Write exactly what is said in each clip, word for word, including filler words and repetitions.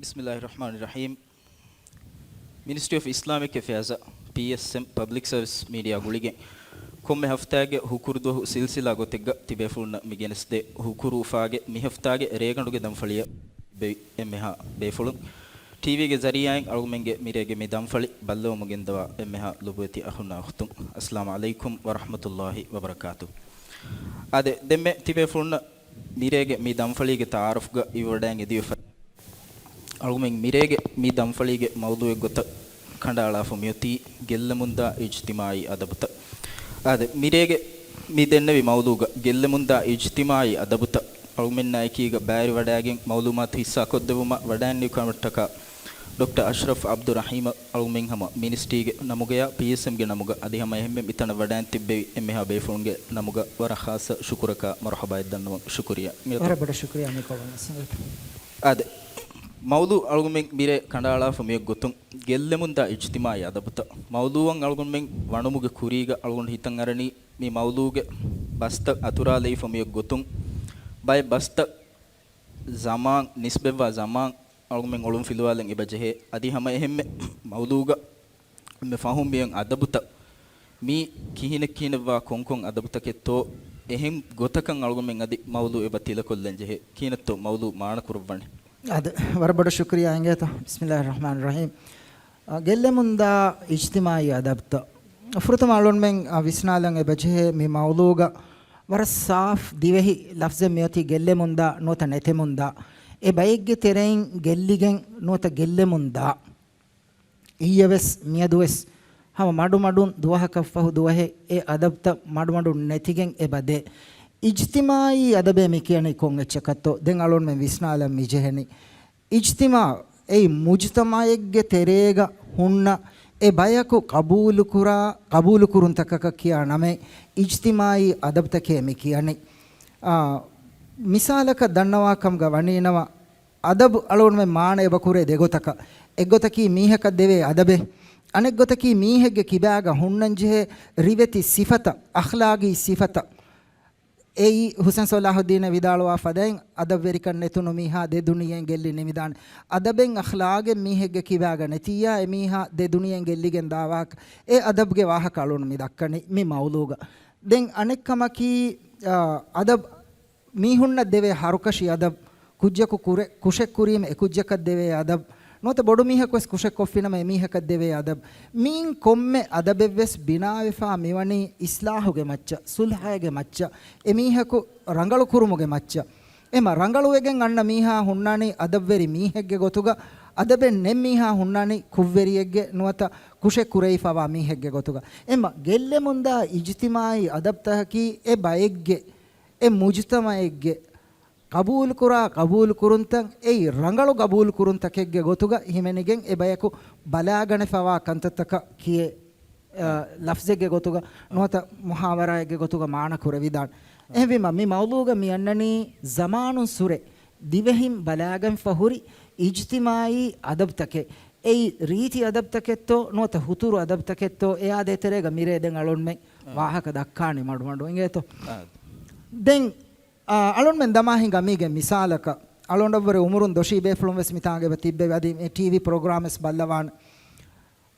ބިސްމިއްލާހި ރަޙްމާނި ރަޙީމް. މިނިސްޓްރީ އޮފް އިސްލާމިކް އެފެއާޒް، ޕީއެސްއެމް، ޕަބްލިކް ސަރވިސް މީޑިއާ ގުޅިގެން ކޮންމެ ހަފްތާގެ ހުކުރު ދުވަހު ސިލްސިލާ ގޮތެއްގަ ތިބޭފުޅުންނަށް މި ގެނެސްދޭ ހުކުރު އުފާގެ މި ހަފްތާގެ ރޭގަނޑުގެ ދަންފަޅިއަށް ބޭއްވި އެންމެހާ ބޭފުޅުން ޓީވީގެ ޒަރީއާއިން އަޅުގަނޑުމެންގެ މިރޭގެ މި ދަންފަޅި ބައްލަވަމުން ގެންދަވާ އެންމެހާ ލޮބުވެތި އަޚުންނާ އުޚްތުން، އައްސަލާމު ޢަލައިކުމް ވަރަޙްމަތުﷲި ވަބަރަކާތު. އާދެ، ދެންމެ ތިބޭފުޅުންނަށް މިރޭގެ މި ދަންފަޅީގެ ތަޢާރަފްގަ އިވިވަޑައިގެން އެދިޔަ ފަދަ އަޅުގަނޑުމެން މިރޭގެ މި ދަންފަޅީގެ މައުޟޫޢެއް ގޮތަށް ކަނޑައަޅާފަ މިއޮތީ ގެއްލެމުންދާ އިޖްތިމާޢީ އަދަބުތައް. އާދެ، މިރޭގެ މި ދެންނެވި މައުޟޫޢުގަ ގެއްލެމުންދާ އިޖްތިމާޢީ އަދަބުތައް އަޅުގަނޑުމެންނާއެކީގަ ބައިވެރިވަޑައިގެން މަޢުލޫމާތު ހިއްސާކޮށްދެއްވުމަށް ވަޑައިންނެވި ކަމަށްޓަކާ ޑޮކްޓަރ އަޝްރަފް ޢަބްދުއްރަޙީމަށް އަޅުގަނޑުމެން ހަމަ މިނިސްޓްރީގެ ނަމުގަޔާ ޕީއެސްއެމްގެ ނަމުގަ އަދި ހަމަ އެހެންމެ މިތަނަށް ވަޑައިން ތިއްބެވި އެންމެހާ ބޭފުޅުންގެ ނަމުގަ ވަރަށް ޚާއްޞަ ޝުކުރަކާ މަރުޙަބާއެއް ދަންނަވަން ޝުކުރިއްޔާ. ވަރަށް ބޮޑަށް ޝުކުރިއްޔާ މިކޮޅުން. އާދެ، މައުޟޫޢު އަޅުގަނޑުމެން މިރޭ ކަނޑައަޅާފަ މިއޮތް ގޮތުން ގެއްލެމުންދާ އިޖްތިމާޢީ އަދަބުތައް. މައުޟޫޢަށް އަޅުގަނޑުމެން ވަނުމުގެ ކުރީގަ އަޅުގަނޑު ހިތަށް އަރަނީ މި މައުޟޫޢުގެ ބަސްތައް އަތުރާލައިފަ މިއޮތް ގޮތުން ބައެއް ބަސްތައް ޒަމާން، ނިސްބަތްވާ ޒަމާން އަޅުގަނޑުމެން އޮޅުން ފިލުވާލަން އެބަ ޖެހޭ. އަދި ހަމަ އެހެންމެ މައުޟޫޢުގަ އެންމެ ފަހުން މިއޮތް އަދަބުތައް މީ ކިހިނެއް ކިހިނެއްވާ ކޮންކޮން އަދަބުތަކެއްތޯ، އެހެން ގޮތަކަށް އަޅުގަނޑުމެން އަދި މައުޟޫޢު އެބަ ތިލަކޮށްލަން ޖެހޭ. ކިހިނެއްތޯ މައުޟޫޢު މާނަކުރައްވަނީ؟ އާދެ، ވަރަށް ބޮޑަށް ޝުކުރިއްޔާ އިނގޭތޯ. ބިސްމިއްލާހި ރަޙްމާނި ރަޙީމް. އަ، ގެއްލެމުންދާ އިޖްތިމާޢީ އަދަބުތައް. ފުރަތަމަ އަޅުގަނޑުމެން، އަ، ވިސްނާލަން އެބަޖެހޭ މި މައުޟޫޢުގަ ވަރަށް ސާފް ދިވެހި ލަފްޒެއް މިއޮތީ ގެއްލެމުންދާ ނުވަތަ ނެތެމުންދާ. އެ ބައެއްގެ ތެރެއިން ގެއްލިގެން ނުވަތަ ގެއްލެމުންދާ. އިއްޔެވެސް މިއަދުވެސް ހަމަ މަޑުމަޑުން ދުވަހަކަށްފަހު ދުވަހެއް އެ އަދަބުތައް މަޑުމަޑުން ނެތިގެން އެބަ ދޭ. އިޖްތިމާޢީ އަދަބޭ މި ކިޔަނީ ކޮން އެއްޗަކަށްތޯ؟ ދެން އަޅުގަނޑުމެން ވިސްނާލަން މި ޖެހެނީ. އިޖްތިމާޢު، އެއީ މުޖްތަމަޢެއްގެ ތެރޭގަ ހުންނަ އެ ބަޔަކު ޤަބޫލުކުރާ، ޤަބޫލުކުރުންތަކަކަށް ކިޔާ ނަމެއް އިޖްތިމާޢީ އަދަބުތަކޭ މި ކިޔަނީ. އާ، މިސާލަކަށް ދަންނަވާ ކަމުގަ ވަނީނަމަ، އަދަބު އަޅުގަނޑުމެން މާނަ އެބަ ކުރޭ ދެ ގޮތަކަށް. އެއްގޮތަކީ މީހަކަށް ދެވޭ އަދަބެއް. އަނެއްގޮތަކީ މީހެއްގެ ކިބާގަ ހުންނަންޖެހޭ ރިވެތި ސިފަތައް، އަޚްލާގީ ސިފަތައް. އެއީ ހުސެން ޞަލާޙުއްދީނަށް ވިދާޅުވާ ފަދައިން، އަދަބުވެރިކަން ނެތުނު މީހާ ދެ ދުނިޔެއިން ގެއްލި ނިމިދާނެ. އަދަބެއް އަޚްލާގެއް މީހެއްގެ ކިބާގަ ނެތިއްޔާ، އެ މީހާ ދެ ދުނިޔެއިން ގެއްލިގެން ދާވާކަށް. އެ އަދަބުގެ ވާހަކަ އަޅުން މި ދައްކަނީ މި މައުޟޫޢުގަ. ދެން އަނެއްކަމަކީ، އާ، އަދަބު މީހުންނަށް ދެވޭ ހަރުކަށި އަދަބު، ކުއްޖަކު ކުރެ-، ކުށެއް ކުރީމަ އެ ކުއްޖަކަށް ދެވޭ އަދަބު، ނުވަތަ ބޮޑު މީހަކު ވެސް ކުށެއް ކޮށްފިނަމަ އެ މީހަކަށް ދެވޭ އަދަބު. މިއިން ކޮންމެ އަދަބެއް ވެސް ބިނާވެފާ މިވަނީ އިޞްލާޙުގެ މައްޗަށް، ޞުލްޙައިގެ މައްޗަށް، އެ މީހަކު ރަނގަޅު ކުރުމުގެ މައްޗަށް. އެމަ ރަނގަޅުވެގެން އަންނަ މީހާ ހުންނާނީ އަދަބުވެރި މީހެއްގެ ގޮތުގަ، އަދަބެއް ނެތް މީހާ ހުންނާނީ ކުށްވެރިއެއްގެ ނުވަތަ ކުށެއް ކުރެވިފަވާ މީހެއްގެ ގޮތުގަ. އެމަ ގެއްލެމުންދާ އިޖްތިމާޢީ އަދަބުތަކަކީ އެ ބައެއްގެ، އެ މުޖްތަމަޢެއްގެ ޤަބޫލުކުރާ ޤަބޫލުކުރުންތައް، އެއީ ރަނގަޅު ޤަބޫލުކުރުންތަކެއްގެ ގޮތުގަ ހިމެނިގެން އެ ބަޔަކު ބަލާގަނެފަވާ ކަންތައްތަކަށް ކިޔޭ، އަ، ލަފްޒެއްގެ ގޮތުގަ ނުވަތަ މުޙާވަރާއެއްގެ ގޮތުގަ މާނަ ކުރެވިދާނެ. އެހެންވީމަ، މި މައުޟޫޢުގަ މި އަންނަނީ ޒަމާނުން ސުރެ ދިވެހިން ބަލާގަންފަ ހުރި އިޖްތިމާޢީ އަދަބުތަކެއް. އެއީ ރީތި އަދަބުތަކެއްތޯ ނުވަތަ ހުތުރު އަދަބުތަކެއްތޯ، އެއާ ދޭތެރޭގަ މިރޭ ދެން އަޅުންމެން ވާހަކަ ދައްކާނީ މަޑުމަޑު އިނގޭތޯ. ދެން އާ، އަޅުންމެން ދަމާ ހިނގާ މީގެ މިސާލަކަށް، އަޅުނޑަށްވުރެ އުމުރުން ދޮށީ ބޭފުޅުން ވެސް މިތާނގަ އެބަ ތިއްބެވި. އަދި މި ޓީވީ ޕްރޮގްރާމް ވެސް ބައްލަވާނެ.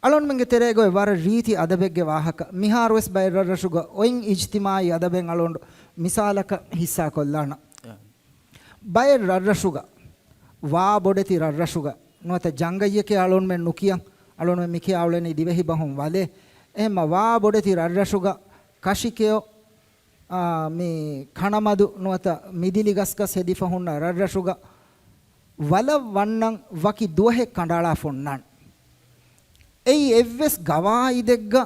އަޅުންމެންގެ ތެރޭގަ އޮތް ވަރަށް ރީތި އަދަބެއްގެ ވާހަކަ. މިހާރު ވެސް ބައެއް ރަށްރަށުގަ އޮތް އިޖްތިމާޢީ އަދަބެއް އަޅުނޑު މިސާލަކަށް ހިއްސާ ކޮށްލާނަން. ބައެއް ރަށްރަށުގަ، ވާ ބޮޑެތި ރަށްރަށުގަ، ނުވަތަ ޖަންގައްޔެކޭ އަޅުންމެން ނުކިޔަން، އަޅުންމެން މިކިޔާ އުޅެނީ ދިވެހި ބަހުން ވަލޭ. އެހެންމަ ވާ ބޮޑެތި ރަށްރަށުގަ ކަށިކެޔޮ އާ، މި ކަނަމަދު ނުވަތަ މިދިލި ގަސްގަސް ހެދިފަ ހުންނަ ރަށްރަށުގަ ވަލަށް ވަންނަން ވަކި ދުވަހެއް ކަނޑައަޅާފަ އޮންނާނެ. އެއީ އެއްވެސް ގަވާއިދެއްގަ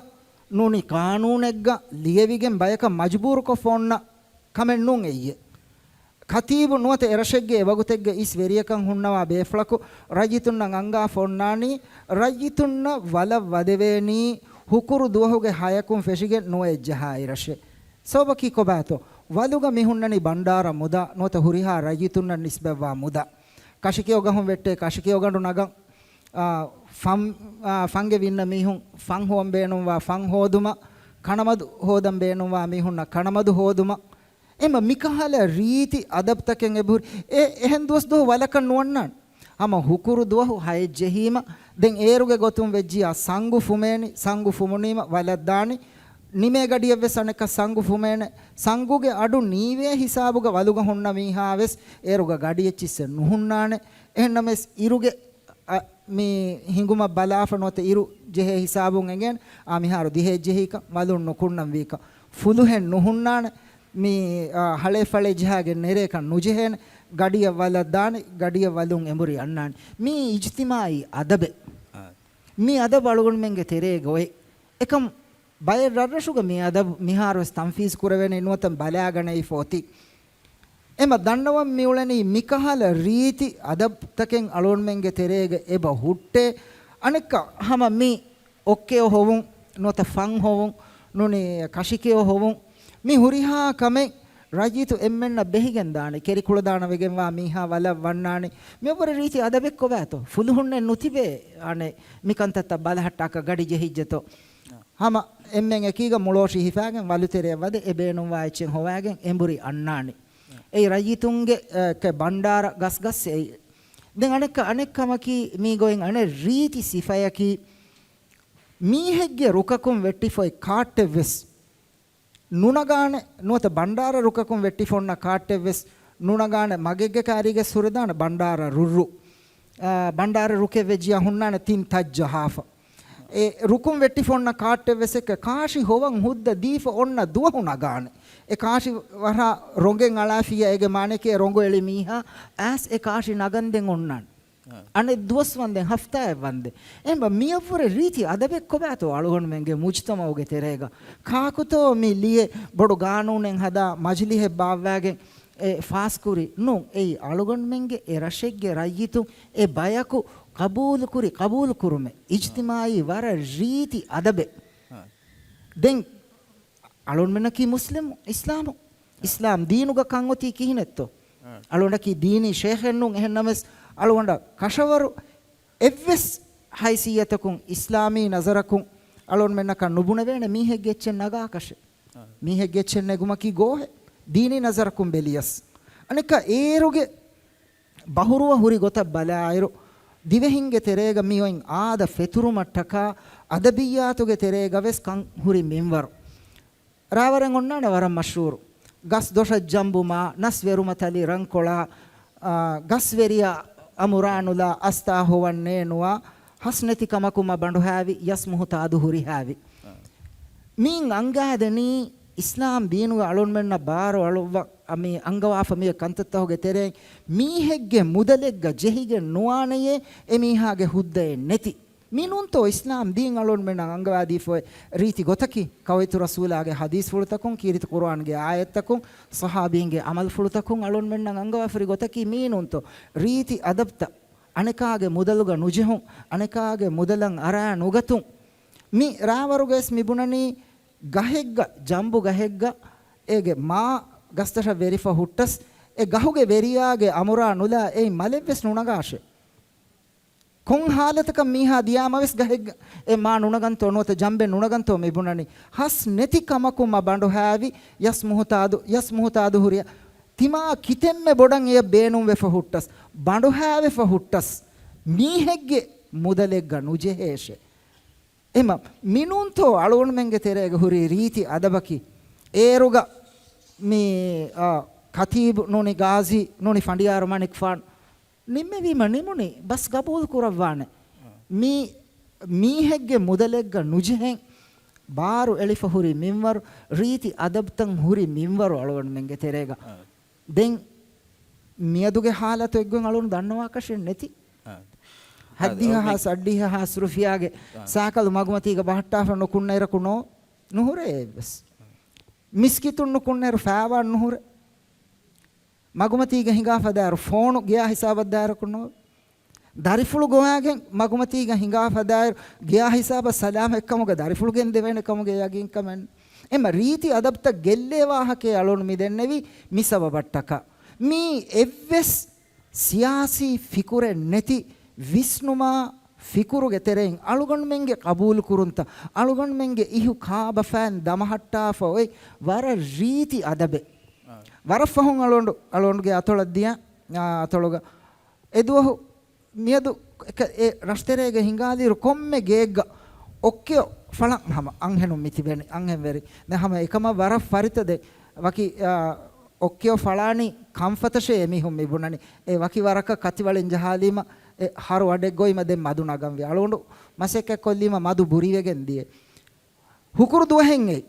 ނޫނީ ޤާނޫނެއްގަ ލިޔެވިގެން ބަޔަކަށް މަޖުބޫރުކޮށްފަ އޮންނަ ކަމެއް ނޫން އެއީ. ޚަތީބު ނުވަތަ އެރަށެއްގެ އެވަގުތެއްގަ އިސް ވެރިޔަކަށް ހުންނަވާ ބޭފުޅަކު ރައްޔިތުންނަށް އަންގާފަ އޮންނާނީ، ރައްޔިތުންނަށް ވަލަށް ވަދެވޭނީ ހުކުރު ދުވަހުގެ ހަޔަކުން ފެށިގެން ނުވައެއް ޖަހާއިރަށޭ. ސަބަބަކީ ކޮބާތޯ؟ ވަލުގަ މި ހުންނަނީ ބަންޑާރަ މުދާ ނުވަތަ ހުރިހާ ރައްޔިތުންނަށް ނިސްބަތްވާ މުދާ. ކަށިކެޔޮ ގަހުން ވެއްޓޭ ކަށިކެޔޮ ގަނޑު ނަގަން. އާ، ފަން، އާ، ފަންގެ ވިންނަ މީހުން ފަން ހޮވަން ބޭނުންވާ ފަން ހޯދުމަށް، ކަނަމަދު ހޯދަން ބޭނުންވާ މީހުންނަށް ކަނަމަދު ހޯދުމަށް. އެމަ މިކަހަލަ ރީތި އަދަބްތަކެއް އެބަހުރި. އެ އެހެން ދުވަސް ދުވަހު ވަލަކަށް ނުވަންނާނެ. ހަމަ ހުކުރު ދުވަހު ހައެއް ޖެހީމަ، ދެން އޭރުގެ ގޮތުން ވެއްޖިޔާ ސަނގު ފުމޭނި، ސަނގު ފުމުނީމަ ވަލަށް ދާނީ. ނިމޭ ގަޑިއެއްވެސް އަނެއްކާ ސަނގު ފުމޭނެ. ސަނގުގެ އަޑު ނީވޭ ހިސާބުގަ ވަލުގަ ހުންނަ މީހާވެސް އޭރުގަ ގަޑި އެއްޗިއްސެއް ނުހުންނާނެ. އެހެންނަމަވެސް އިރުގެ އަ، މި ހިނގުމަށް ބަލާފަ ނުވަތަ އިރު ޖެހޭ ހިސާބުން އެނގޭނެ. އާ، މިހާރު ދިހައެއް ޖެހީކަން، ވަލުން ނުކުންނަން ވީކަން، ފުލުހެއް ނުހުންނާނެ. މި، އާ، ހަޅޭ ފަޅޭ ޖަހާގެން ނެރޭކަށް ނުޖެހޭނެ. ގަޑިއަށް ވަލަށް ދާނެ، ގަޑިއަށް ވަލުން އެނބުރި އަންނާނެ. މީ އިޖްތިމާޢީ އަދަބެއް. އާ. މި އަދަބު އަޅުގަނޑުމެންގެ ތެރޭގަ އޮތް. އެކަމް ބައެއް ރަށްރަށުގަ މި އަދަބު މިހާރުވެސް ތަންފީޒު ކުރެވޭނެ ނުވަތަ ބަލާގަނެވިފަ އޮތީ. އެމަ ދަންނަވަން މިއުޅެނީ މިކަހަލަ ރީތި އަދަބުތަކެއް އަޅުގަނޑުމެންގެ ތެރޭގަ އެބަ ހުއްޓޭ. އަނެއްކާ ހަމަ މި އޮއްކެއޮ ހޮވުން، ނުވަތަ ފަން ހޮވުން، ނޫނީ ކަށިކެއޮ ހޮވުން. މި ހުރިހާ ކަމެއް ރައްޔިތު އެންމެންނަށް ބެހިގެން ދާނެ. ކެރިކުޅަދާނަ ވެގެންވާ މީހާ ވަލަށް ވަންނާނެ. މިއަށްވުރެ ރީތި އަދަބެއް ކޮބާތޯ؟ ފުލުހުންނެއް ނުތިބޭ އަނެއް މިކަންތައްތައް ބަލަހައްޓާކަށް ގަޑި ޖެހިއްޖެތޯ؟ ހަމަ އެންމެން އެކީގަ މުޅޯށި ހިފާގެން ވަލުތެރެއަށް ވަދެ އެ ބޭނުންވާ އެއްޗެއް ހޮވާގެން އެނބުރި އަންނާނެ. އެއީ ރައްޔިތުންގެ، އެ، ކެ ބަންޑާރަ ގަސްގަސް އެއީ. ދެން އަނެއްކަ، އަނެއް ކަމަކީ މީގޮތް އަނެއް ރީތި ސިފަޔަކީ މީހެއްގެ ރުކަކުން ވެއްޓިފައި ކާއްޓެއްވެސް ނުނަގާނެ، ނުވަތަ ބަންޑާރަ ރުކަކުން ވެއްޓިފަ އޮންނަ ކާއްޓެއްވެސް ނުނަގާނެ. މަގެއްގެ ކާރީގެ ހުރެދާނެ ބަންޑާރަ ރުއްރު. އާ، ބަންޑާރަ ރުކެއް ވެއްޖިޔާ ހުންނާނެ ތިން ތައް ޖަހާފަ. އެ ރުކުން ވެއްޓިފަ އޮންނަ ކާއްޓެއްވެސް އެއްކަ ކާށި ހޮވަން ހުއްދަ ދީފަ އޮންނަ ދުވަހު ނަގާނެ. އެ ކާށި ވަރަށް ރޮނގެން އަޅާފިއްޔާ އޭގެ މާނައަކީ އެ ރޮނގު އެޅި މީހާ އައިސް އެ ކާށި ނަގަންދެން އޮންނާނެ. އަނެއް ދުވަސް ވަންދެން ހަފްތާއެއް ވަންދެން. އެހެންވީމަ މިއަށްވުރެ ރީތި އަދަބެއް ކޮބާތޯ އަޅުގަނޑުމެންގެ މުޖްތަމަޢުގެ ތެރޭގަ؟ ކާކުތޯ މި ލިޔެ ބޮޑު ގާނޫނެއް ހަދާ މަޖިލިހެއް ބާއްވާގެން އެ ފާސްކުރީ؟ ނޫން. އެއީ އަޅުގަނޑުމެންގެ އެ ރަށެއްގެ ރައްޔިތުން އެ ބަޔަކު ޤަބޫލުކުރި ޤަބޫލުކުރުމެއް. އިޖްތިމާޢީ ވަރަށް ރީތި އަދަބެއް. ދެން އަޅުގަނޑުމެންނަކީ މުސްލިމު، އިސްލާމު. އިސްލާމް ދީނުގަ ކަން އޮތީ ކިހިނެއްތޯ؟ އަޅުގަނޑަކީ ދީނީ ޝޭޚެއް ނޫން. އެހެންނަމަވެސް އަޅުގަނޑަށް ކަށަވަރު އެއްވެސް ހައިސިއްޔަތަކުން، އިސްލާމީ ނަޒަރަކުން އަޅުގަނޑުމެންނަކަށް ނުބުނެވޭނެ މީހެއްގެ އެއްޗެއް ނަގާކަށެއް. މީހެއްގެ އެއްޗެއް ނެގުމަކީ ގޯހެއް، ދީނީ ނަޒަރަކުން ބެލިޔަސް. އަނެއްކާ އޭރުގެ ބަހުރުވަ ހުރި ގޮތަށް ބަލާއިރު، ދިވެހިންގެ ތެރޭގަ މިއޮތް އާދަ ފެތުރުމަށްޓަކާ އަދަބިއްޔާތުގެ ތެރޭގަވެސް ކަން ހުރި މިންވަރު. ރާވަރެން އޮންނާނެ ވަރަށް މަޝްހޫރު. ގަސް ދޮށަށް ޖަނބުމާ، ނަސް ވެރުމަތަލި ރަންކޮޅާ، އާ، ގަސްވެރިޔާ އަމުރާނުލާ އަސްތާ ހޮވަން ނޭނުވާ، ހަސް ނެތި ކަމަކުން މަ ބަނޑުހާވި، ޔަސް މުހުތާދު ހުރިހާވި. މީން އަންގާދެނީ އިސްލާމް ދީނުގެ އަޅުންމެންނަށް ބާރު އަޅުއްވަ، މި އަންގަވާފަ މި ކަންތައްތަކުގެ ތެރެއިން މީހެއްގެ މުދަލެއްގަ ޖެހިގެން ނުވާނެޔޭ، އެމީހާގެ ހުއްދައެއް ނެތި. މިނޫންތޯ އިސްލާމް ދީން އަޅުންމެންނަށް އަންގަވާދީފައި ރީތި ގޮތަކީ؟ ކަވައިތު ރަސޫލާގެ ޙަދީޘްފުޅުތަކުން، ކީރިތި ޤުރުއާންގެ އާޔަތްތަކުން، ޞަޙާބީންގެ ޢަމަލުފުޅުތަކުން އަޅުންމެންނަށް އަންގަވާފައި ގޮތަކީ މިނޫންތޯ ރީތި އަދަބްތައް؟ އަނެކާގެ މުދަލުގަ ނުޖެހުން، އަނެކާގެ މުދަލަށް އަރާ ނުގަތުން. މި ރާވަރުގައިސް މި ބުނަނީ ގަހެއްގަ، ޖަނބު ގަހެއްގަ އޭގެ މާ ގަސްތަށަށް ވެރިފަ ހުއްޓަސް، އެ ގަހުގެ ވެރިޔާގެ އަމުރާ ނުލާ އެއިން މަލެއްވެސް ނުނަގާށޭ. ކޮން ހާލަތަކަށް މީހާ ދިޔާމަވެސް ގަހެއްގަ އެ މާ ނުނަގަންތޯ ނުވަތަ ޖަނބެއް ނުނަގަންތޯ މި ބުނަނީ. ހަސް ނެތި ކަމަކުން މަ ބަނޑުހާވި، ޔަސް މުހުތާދު، ޔަސް މުހުތާދު ހުރި ތިމާ ކިތެންމެ ބޮޑަށް އެޔަށް ބޭނުންވެފަ ހުއްޓަސް، ބަނޑުހާވެފަ ހުއްޓަސް، މީހެއްގެ މުދަލެއްގަ ނުޖެހޭށޭ. އެމަ މިނޫންތޯ އަޅުގަނޑުމެންގެ ތެރޭގަ ހުރި ރީތި އަދަބަކީ؟ އޭރުގަ މި، އާ، ކަތީބު ނޫނީ ގާޒީ ނޫނީ ފަނޑިޔާރު މަނިކުފާނު ނިންމެވީމަ ނިމުނީ ބަސް ގަބޫލު ކުރައްވާނެ. މީ މީހެއްގެ މުދަލެއްގަ ނުޖެހެން ބާރު އެޅިފަ ހުރި މިންވަރު، ރީތި އަދަބްތައް ހުރި މިންވަރު އަޅުގަނޑުމެންގެ ތެރޭގަ. ދެން މިއަދުގެ ހާލަތު އެއްގޮތް އަޅުން ދަންނަވާކަށެއް ނެތި. ހައްދިހަ ހާސް އަށްޑިހަ ހާސް ރުފިޔާގެ ސާކަލު މަގުމަތީގަ ބަހައްޓާފަ ނުކުންނައިރަކު ނޯ، ނުހުރޭ އެއްވެސް. މިސްކިތުން ނުކުންނައިރު ފާވާން ނުހުރޭ. މަގުމަތީގަ ހިނގާފަ ދާއިރު ފޯނު ގެޔާ ހިސާބަށް ދާއިރަކު ނޯ. ދަރިފުޅު ގޮވާގެން މަގުމަތީގަ ހިނގާފަ ދާއިރު ގެޔާ ހިސާބަށް ސަލާމަތްކަމުގަ ދަރިފުޅު ގެންދެވޭނެ ކަމުގެ ޔަގީންކަމެއް. އެމަ ރީތި އަދަބްތައް ގެއްލޭ ވާހަކައެއް އަޅުން މި ދެންނެވީ މި ސަބަބަށްޓަކާ. މީ އެއްވެސް ސިޔާސީ ފިކުރެއް ނެތި ވިސްނުމާ ފިކުރުގެ ތެރެއިން އަޅުގަނޑުމެންގެ ޤަބޫލުކުރުންތައް، އަޅުގަނޑުމެންގެ އިހު ކާބަފައިން ދަމަހައްޓާފަ އޮތް ވަރަށް ރީތި އަދަބެއް. ވަރަށް ފަހުން އަޅުގަނޑު، އަޅުގަނޑުގެ އަތޮޅަށް ދިޔަ، އާ، އަތޮޅުގަ އެދުވަހު މިއަދު އެ ރަށުތެރޭގަ ހިނގާލިއިރު ކޮންމެ ގެއެއްގަ އޮއްކެޔޮ ފަޅަށް ހަމަ އަންހެނުން މި ތިބެނީ، އަންހެންވެރި. ދެ ހަމަ އެކަމަށް ވަރަށް ފަރިތަ ދެ ވަކި، އާ، އޮއްކެޔޮ ފަޅާނީ ކަންފަތަށޭ އެމީހުން މި ބުނަނީ. އެ ވަކި ވަރަކަށް ކަތިވަޅިން ޖަހާލީމަ، އެ ހަރު އަޑެއް ގޮވީމަ ދެން މަދު ނަގަންވީ. އަޅުގަނޑު މަސައްކަތް ކޮށްލީމަ މަދު ބުރިވެގެން ދިޔަ. ހުކުރު ދުވަހެއް އެ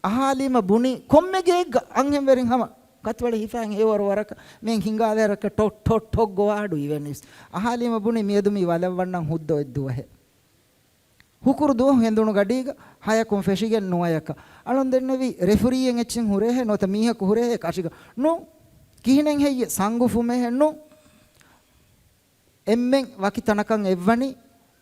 އަހާލީމަ ބުނީ ކޮންމެ ގެއެއްގަ އަންހެންވެރިން ހަމަ ކަތިވަޅި ހިފާން އެވަރު ވަރަކަށް މި ހިނގާލޭ ރަކަށް ޓޮ ޓޮ ޓޮ ގޮވާ އަޑު އިވެނީސް. އަހާލީމަ ބުނީ މިއަދު މި ވަލަށް ވަންނަން ހުއްދަ އޮތް ދުވަހެއް. ހުކުރު ދުވަހު ހެނދުނު ގަޑީގަ ހަޔަކުން ފެށިގެން ނުވަޔަކަށް. އަޅުން ދެންނެވީ ރެފުރީއެއް އެއްޗެއް ހުރޭހޭ ނުވަތަ މީހަކު ހުރޭހޭ ކަށިގަ. ނޫ. ކިހިނެއް ހެއްޔެ ސަނގުފުމޭހެއް ނޫ. އެންމެން ވަކި ތަނަކަށް އެއްވަނީ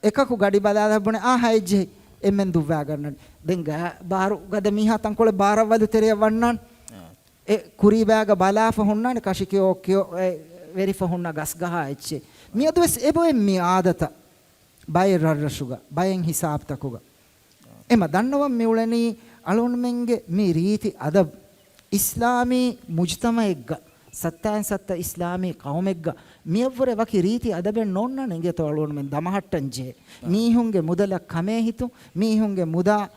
އެކަކު ގަޑި ބަލާލަ ބުނެ އާ ހައެއްޖެހި އެންމެން ދުއްވާގަންނަނީ. ދެން ގާ-، ބާރު ގަދަ މީހާ ތަންކޮޅެއް ބާރަށްވަލު ތެރެއަށް ވަންނާން. އާ. އެ ކުރީބާގަ ބަލާފަ ހުންނާނެ ކަށިކެޔޮ ކެޔޮ އެ ވެރިފަ ހުންނަ ގަސްގަހާ އެއްޗެއް. މިއަދުވެސް އެބައޮތް މި އާދަތައް. ބައެއް ރަށްރަށުގަ، ބައެއް ހިސާބްތަކުގަ. އެމަ ދަންނަވަން މިއުޅެނީ އަޅުންމެންގެ މި ރީތި އަދަބް އިސްލާމީ މުޖްތަމައެއްގަ، ސައްތައިން ސައްތަ އިސްލާމީ ޤައުމެއްގަ މިއަށްވުރެ ވަކި ރީތި އަދަބެއް ނޯންނާނެ އިނގޭތޯ އަޅުގަނޑުމެން ދަމަހައްޓަން ޖެހޭ. އާ. މީހުންގެ މުދަލަށް ކަމޭ ހިތުން، މީހުންގެ މުދާ،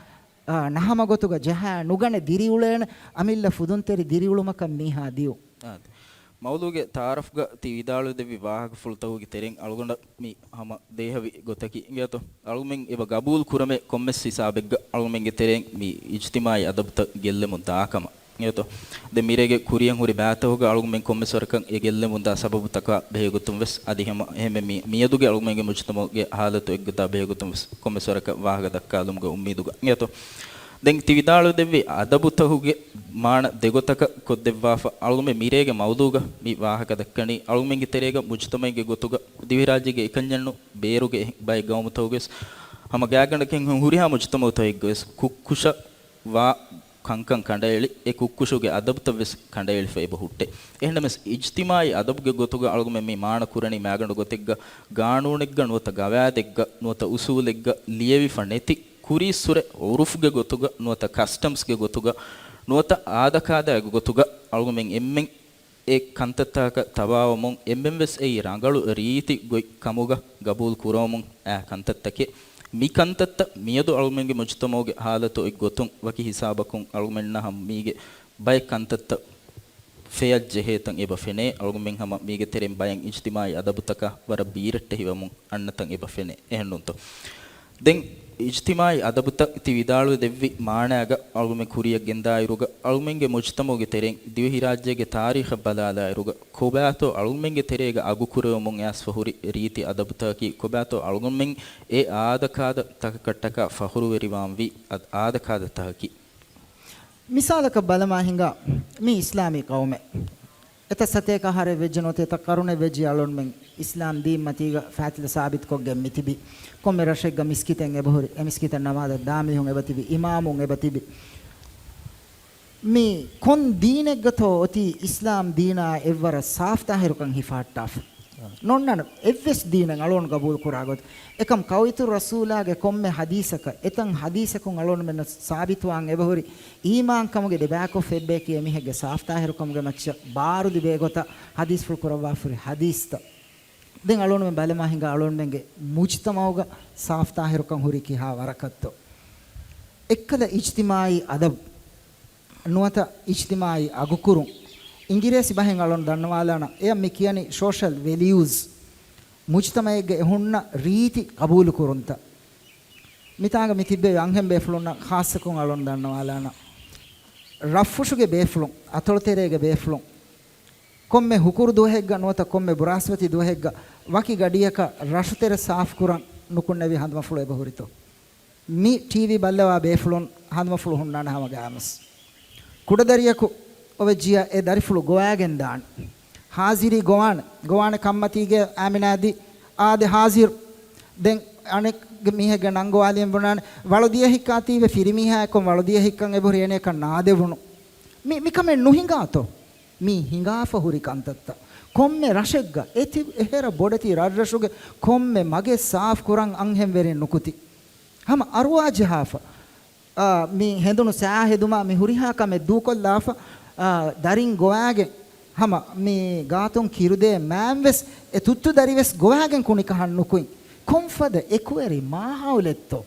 އާ، ނަހަމަ ގޮތުގަ ޖަހާ ނުގަނެ ދިރިއުޅޭނެ، އަމިއްލަ ފުދުންތެރި ދިރިއުޅުމަކަށް މީހާ ދިއު. އާދެ. މައުޟޫގެ ތަޢާރަފްގަ ތި ވިދާޅުވެދެއްވި ވާހަކަފުޅުތަކުގެ ތެރެއިން އަޅުގަނޑަށް މި ހަމަ ދޭހަވި ގޮތަކީ އިނގޭތޯ؟ އަޅުމެން އެބަ ގަބޫލު ކުރަމޭ ކޮންމެސް ހިސާބެއްގަ އަޅުމެންގެ ތެރެއިން މި އިޖްތިމާޢީ އަދަބުތައް ގެއްލެމުން ދާކަމަށް. އިނގޭތޯ؟ ދެން މިރޭގެ ކުރިޔަށް ހުރި ބައިތަކުގަ އަޅުމެން ކޮންމެސް ވަރަކަށް އެ ގެއްލެމުން ދާ ސަބަބުތަކާ ބެހޭގޮތުން ވެސް އަދި ހަމަ އެހެންމެ މި-، މިއަދުގެ އަޅުމެންގެ މުޖްތަމަޢުގެ ހާލަތު އެއްގޮތާ ބެހޭގޮތުން ވެސް ކޮންމެސް ވަރަކަށް ވާހަކަ ދައްކާލުމުގެ އުއްމީދުގަ. އިނގޭތޯ؟ ދެން ތި ވިދާޅުވެދެއްވި އަދަބުތަކުގެ މާނަ ދެގޮތަކަށް ކޮށްދެއްވާފަ، އަޅުގަނޑުމެން މިރޭގެ މައުޟޫގަ މި ވާހަކަ ދައްކަނީ، އަޅުގަނޑުމެންގެ ތެރޭގަ މުޖްތަމަޢެއްގެ ގޮތުގަ ދިވެހިރާއްޖޭގެ އެކަންޏެއްނު ބޭރުގެ ބައެއް ގައުމުތަކުގަވެސް ހަމަ ގާތްގަނޑަކަށް ހުރިހާ މުޖްތަމަޢުތަކެއްގަވެސް ކުއްކުށަށް ވާ ކަންކަން ކަނޑައެޅި، އެ ކުއްކުށުގެ އަދަބުތައް ވެސް ކަނޑައެޅިފަ އެބަ ހުއްޓޭ. އެހެންނަމަވެސް އިޖްތިމާޢީ އަދަބުގެ ގޮތުގަ އަޅުގަނޑުމެން މި މާނަ ކުރަނީ މާގަނޑު ގޮތެއްގަ، ގާނޫނެއްގަ ނުވަތަ ގަވާއިދެއްގަ ނުވަތަ އުސޫލެއްގަ ލިޔެވިފަ ނެތި ކުރީއްސުރެ އުރުފްގެ ގޮތުގަ ނުވަތަ ކަސްޓަމްސްގެ ގޮތުގަ ނުވަތަ އާދަކާދައިގެ ގޮތުގަ އަޅުގަނޑުމެން އެންމެން އެ ކަންތައްތަކަށް ތަބާވަމުން އެންމެން ވެސް އެއީ ރަނގަޅު ރީތި ގޮތް ކަމުގަ ގަބޫލު ކުރަވަމުން އައި ކަންތައްތަކެއް. މި ކަންތައްތައް މިއަދު އަޅުގަނޑުމެންގެ މުޖްތަމަޢުގެ ހާލަތު އޮތް ގޮތުން ވަކި ހިސާބަކުން އަޅުގަނޑުމެންނަށް ހަމަ މީގެ ބައެއް ކަންތައްތައް ފެޔަށް ޖެހޭ ތަން އެބަ ފެނޭ. އަޅުގަނޑުމެން ހަމަ މީގެ ތެރެއިން ބައެއް އިޖްތިމާޢީ އަދަބުތަކާ ވަރަށް ބީރައްޓެހިވަމުން އަންނަ ތަން އެބަ ފެނޭ. އެހެންނޫންތޯ؟ ދެން އިޖްތިމާޢީ އަދަބުތައް ތި ވިދާޅުވެ ދެއްވި މާނާގަ އަޅުގަނޑުމެން ކުރިޔަށް ގެންދާއިރުގަ، އަޅުގަނޑުމެންގެ މުޖްތަމަޢުގެ ތެރެއިން ދިވެހިރާއްޖޭގެ ތާރީޚަށް ބަލާލާއިރުގަ، ކޮބާތޯ އަޅުގަނޑުމެންގެ ތެރޭގަ އަގުކުރެވެމުން އައިސްފަ ހުރި ރީތި އަދަބުތަކަކީ، ކޮބާތޯ އަޅުގަނޑުމެން އެ އާދަކާދަ ތަކަކަށްޓަކާ ފަޚުރުވެރިވާންވީ އަދް-، އާދަކާދަ ތަކަކީ. މިސާލަކަށް ބަލަމާ ހިނގާ މި އިސްލާމީ ޤައުމެއް. އެތައް ސަތޭކަ އަހަރެއް ވެއްޖެ ނުވަތަ އެތައް ޤަރުނެއް ވެއްޖެ އަޅުންމެން އިސްލާމް ދީން މަތީގަ ފާތިލަ ސާބިތުކޮށްގެން މިތިބި. ކޮންމެ ރަށެއްގަ މިސްކިތެއް އެބަހުރި، އެ މިސްކިތަށް ނަމާދަށް ދާ މީހުން އެބަތިބި، އިމާމުން އެބަތިބި. މި ކޮން ދީނެއްގަތޯ އޮތީ އިސްލާމް ދީނާ އެއްވަރަށް ސާފްތާހިރުކަން ހިފަހައްޓާފަ؟ ނޯންނާނެ އެއްވެސް ދީނެއް އަޅުގަނޑު ގަބޫލު ކުރާ ގޮތް. އެކަމް ކައުއިތު ރަސޫލާގެ ކޮންމެ ޙަދީޘަކަށް، އެތައް ޙަދީޘަކުން އަޅުގަނޑުމެންނަށް ސާބިތުވާން އެބަހުރި، އީމާންކަމުގެ ދެބަޔަކު ފެއްބޭކި އެމީހެއްގެ ސާފްތާހިރުކަމުގެ މައްޗަށް ބާރުލިބޭ ގޮތަށް ޙަދީޘްފުޅު ކުރައްވާފަ ހުރި ޙަދީޘްތައް. ދެން އަޅުގަނޑުމެން ބަލަމާ ހިނގާ އަޅުގަނޑުމެންގެ މުޖްތަމަޢުގަ ސާފްތާހިރުކަން ހުރީ ކިހާ ވަރަކަށްތޯ؟ އެއްކަލަ އިޖްތިމާޢީ އަދަބު ނުވަތަ އިޖްތިމާޢީ އަގުކުރުން. އިނގިރޭސި ބަހެއް އަޅުން ދަންނަވާލާނަން. އެޔަށް މި ކިޔަނީ ސޯޝަލް ވެލިއުސް. މުޖްތަމަޢެއްގަ އެ ހުންނަ ރީތި ޤަބޫލުކުރުންތައް. މިތާނގަ މި ތިއްބެވި އަންހެން ބޭފުޅުންނަށް ޚާއްޞަކޮށް އަޅުން ދަންނަވާލާނަން. ރަށްފުށުގެ ބޭފުޅުން، އަތޮޅުތެރޭގެ ބޭފުޅުން ކޮންމެ ހުކުރު ދުވަހެއްގަ ނުވަތަ ކޮންމެ ބުރާސްފަތި ދުވަހެއްގަ ވަކި ގަޑިއަކަށް ރަށުތެރެ ސާފުކުރަން ނުކުންނެވި ހަނދުމަފުޅު އެބަހުރިތޯ؟ މި ޓީވީ ބައްލަވާ ބޭފުޅުން ހަނދުމަފުޅު ހުންނާނެ ހަމަ ގާމަސް. ކުޑަދަރިޔަކު އޮވެއްޖިޔާ އެ ދަރިފުޅު ގޮވާގެން ދާނެ. ހާޒިރީ ގޮވާނެ. ގޮވާނެ ކަންމަތީގެ އާމިނާދީ އާދެ ހާޒިރު. ދެން އަނެއް މީހެއްގެ ނަން ގޮވާލިއެން ބުނާނެ. ވަޅުދިޔަ ހިއްކާތީވެ ފިރިމީހާއެކު ވަޅުދިޔަ ހިއްކަން އެބަހުރި އޭނަޔަކަށް ނާދެވުނު. މި، މިކަމެއް ނުހިނގާތޯ؟ މީ ހިނގާފަ ހުރި ކަންތައްތައް. ކޮންމެ ރަށެއްގަ އެތި އެހެރަ ބޮޑެތި ރަށްރަށުގެ ކޮންމެ މަގެއް ސާފް ކުރަން އަންހެންވެރިން ނުކުތި. ހަމަ އަރުވާ ޖަހާފަ. އާ، މި ހެނދުނު ސާ ހެދުމާ މި ހުރިހާ ކަމެއް ދޫކޮށްލާފަ، އާ، ދަރިން ގޮވާގެން ހަމަ މި ގާތުން ކިރުދޭ މާން ވެސް އެ ތުއްތު ދަރި ވެސް ގޮވާގެން ކުނިކަހަން ނުކުތް. ކޮންފަދަ އެކުވެރި މާހައުލެއްތޯ؟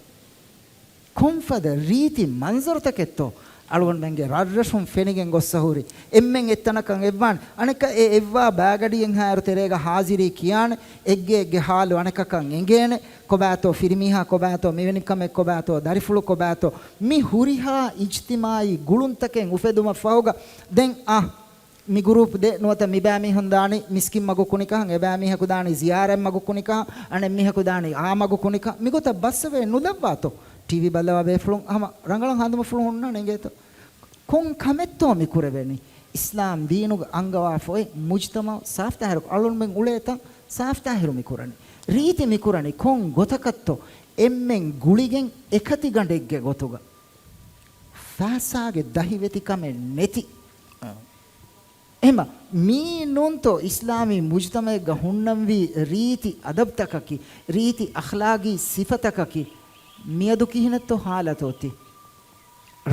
ކޮންފަދަ ރީތި މަންޒަރުތަކެއްތޯ؟ އަޅުގަނޑުމެންގެ ރަށްރަށުން ފެނިގެން ގޮއްސަ ހުރި. އެންމެން އެއްތަނަކަށް އެއްވާނެ. އަނެއްކާ އެ އެއްވާ ބާގަޑިއެއްހާއިރު ތެރޭގަ ހާޒިރީ ކިޔާނެ. އެއްގެ އެއްގެ ހާލު އަނެކަކަށް އެނގޭނެ. ކޮބާތޯ ފިރިމީހާ ކޮބާތޯ މިވެނި ކަމެއް ކޮބާތޯ ދަރިފުޅު ކޮބާތޯ މި ހުރިހާ އިޖްތިމާއީ ގުޅުންތަކެއް އުފެދުމަށް ފަހުގަ ދެން އާ މި ގުރޫޕް ދޭ ނުވަތަ މިބައިމީހުން ދާނީ މިސްކިތް މަގު ކުނިކަހަން، އެބައިމީހަކު ދާނީ ޒިޔާރަތް މަގު ކުނިކަހަން، އަނެއްމީހަކު ދާނީ އާ މަގު ކުނިކަހަން، މިގޮތަށް ބައްސަވައެއް ނުލައްވާތޯ؟ ޓީވީ ބައްލަވާ ބޭފުޅުން ހަމަ ރަނގަޅަށް ހަނދުމަފުޅު ހުންނާނެ އިނގޭތޯ؟ ކޮން ކަމެއްތޯ މި ކުރެވެނީ؟ އިސްލާމް ދީނުގަ އަންގަވާފަ އޮތް މުޖްތަމަޢު ސާފްތާހިރު، އަޅުންމެން އުޅޭ ތަން ސާފްތާހިރު މި ކުރަނީ. ރީތި މި ކުރަނީ ކޮން ގޮތަކަށްތޯ؟ އެންމެން ގުޅިގެން އެކަތިގަނޑެއްގެ ގޮތުގަ. ފައިސާގެ ދަހިވެތިކަމެއް ނެތި. އެހެމަ، މީ ނޫންތޯ އިސްލާމީ މުޖްތަމަޢެއްގަ ހުންނަންވީ ރީތި އަދަބްތަކަކީ، ރީތި އަޚްލާގީ ސިފަތަކަކީ؟ މިއަދު ކިހިނެއްތޯ ހާލަތު އޮތީ؟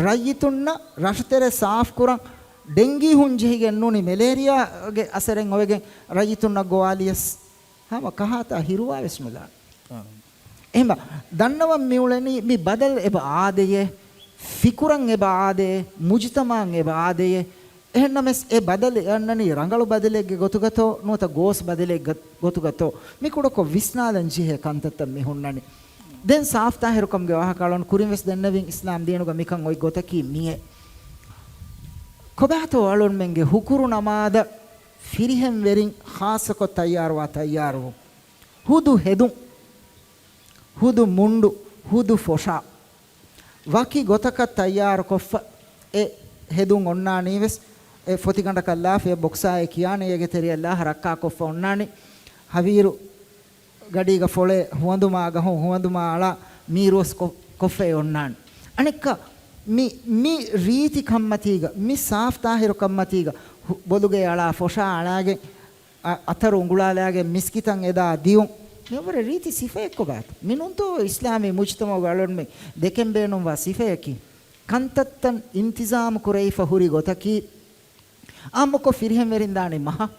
ރައްޔިތުންނަށް ރަށުތެރެ ސާފުކުރަން ޑެންގީ ހުން ޖެހިގެން ނޫނީ މެލޭރިއާގެ އަސަރެއް އޮވެގެން ރައްޔިތުންނަށް ގޮވާލިޔަސް ހަމަ ކަހާތާ ހިރުވާ ވެސް ނުލާނެ. އެހެމަ، ދަންނަވަން މިއުޅެނީ މި ބަދަލު އެބަ އާދެޔޭ، ފިކުރަށް އެބަ އާދެޔޭ، މުޖުތަމަޢަށް އެބަ އާދެޔޭ. އެހެންނަމަވެސް އެ ބަދަލު އަންނަނީ ރަނގަޅު ބަދަލެއްގެ ގޮތުގަތޯ ނުވަތަ ގޯސް ބަދަލެއްގެ ގޮތުގަތޯ؟ މި ކުޑަކޮށް ވިސްނާލަން ޖެހޭ ކަންތައްތައް މި ހުންނަނީ. ދެން ސާފްތާހިރުކަމުގެ ވާހަކަ އަޅުން ކުރިން ވެސް ދެންނެވިން އިސްލާމް ދީނުގަ މިކަން އޮތް ގޮތަކީ މިއޭ. ކޮބާތޯ އަޅުންމެންގެ ހުކުރު ނަމާދަށް ފިރިހެންވެރިން ޚާއްޞަކޮށް ތައްޔާރުވާ ތައްޔާރުވުން؟ ހުދު ހެދުން، ހުދު މުންޑު، ހުދު ފޮށާ. ވަކި ގޮތަކަށް ތައްޔާރުކޮށްފަ އެ ހެދުން އޮންނާނީވެސް، އެ ފޮތިގަނޑަކަށް ލާފަ އެ ބޮކްސާއޭ ކިޔާނެ އޭގެ ތެރެއަށް ލާހަ ރައްކާކޮށްފަ އޮންނާނީ. ހަވީރު ގަޑީގަ ފޮޅޭ ހުވަނދުމާ ގަހުން ހުވަނދުމާ އަޅާ މީރުވަސް ކޮ-، ކޮށްފައި އޮންނާނެ. އަނެއްކާ މި، މި ރީތި ކަންމަތީގަ، މި ސާފްތާހިރު ކަންމަތީގަ ހު-، ބޮލުގައި އަޅާ ފޮށާ އަޅާގެން އަ-، އަތަރު އުނގުޅާލާގެން މިސްކިތަށް އެދާ ދިޔުން. މިއަށްވުރެ ރީތި ސިފައެއްކޮބާތަ؟ މިނޫންތޯ އިސްލާމީ މުޖުތަމަޢުގަ އަޅުންމެން ދެކެން ބޭނުންވާ ސިފަޔަކީ؟ ކަންތައްތައް އިންތިޒާމު ކުރެވިފަ ހުރި ގޮތަކީ، އާއްމުކޮށް ފިރިހެންވެރިން ދާނީ މަހަށް.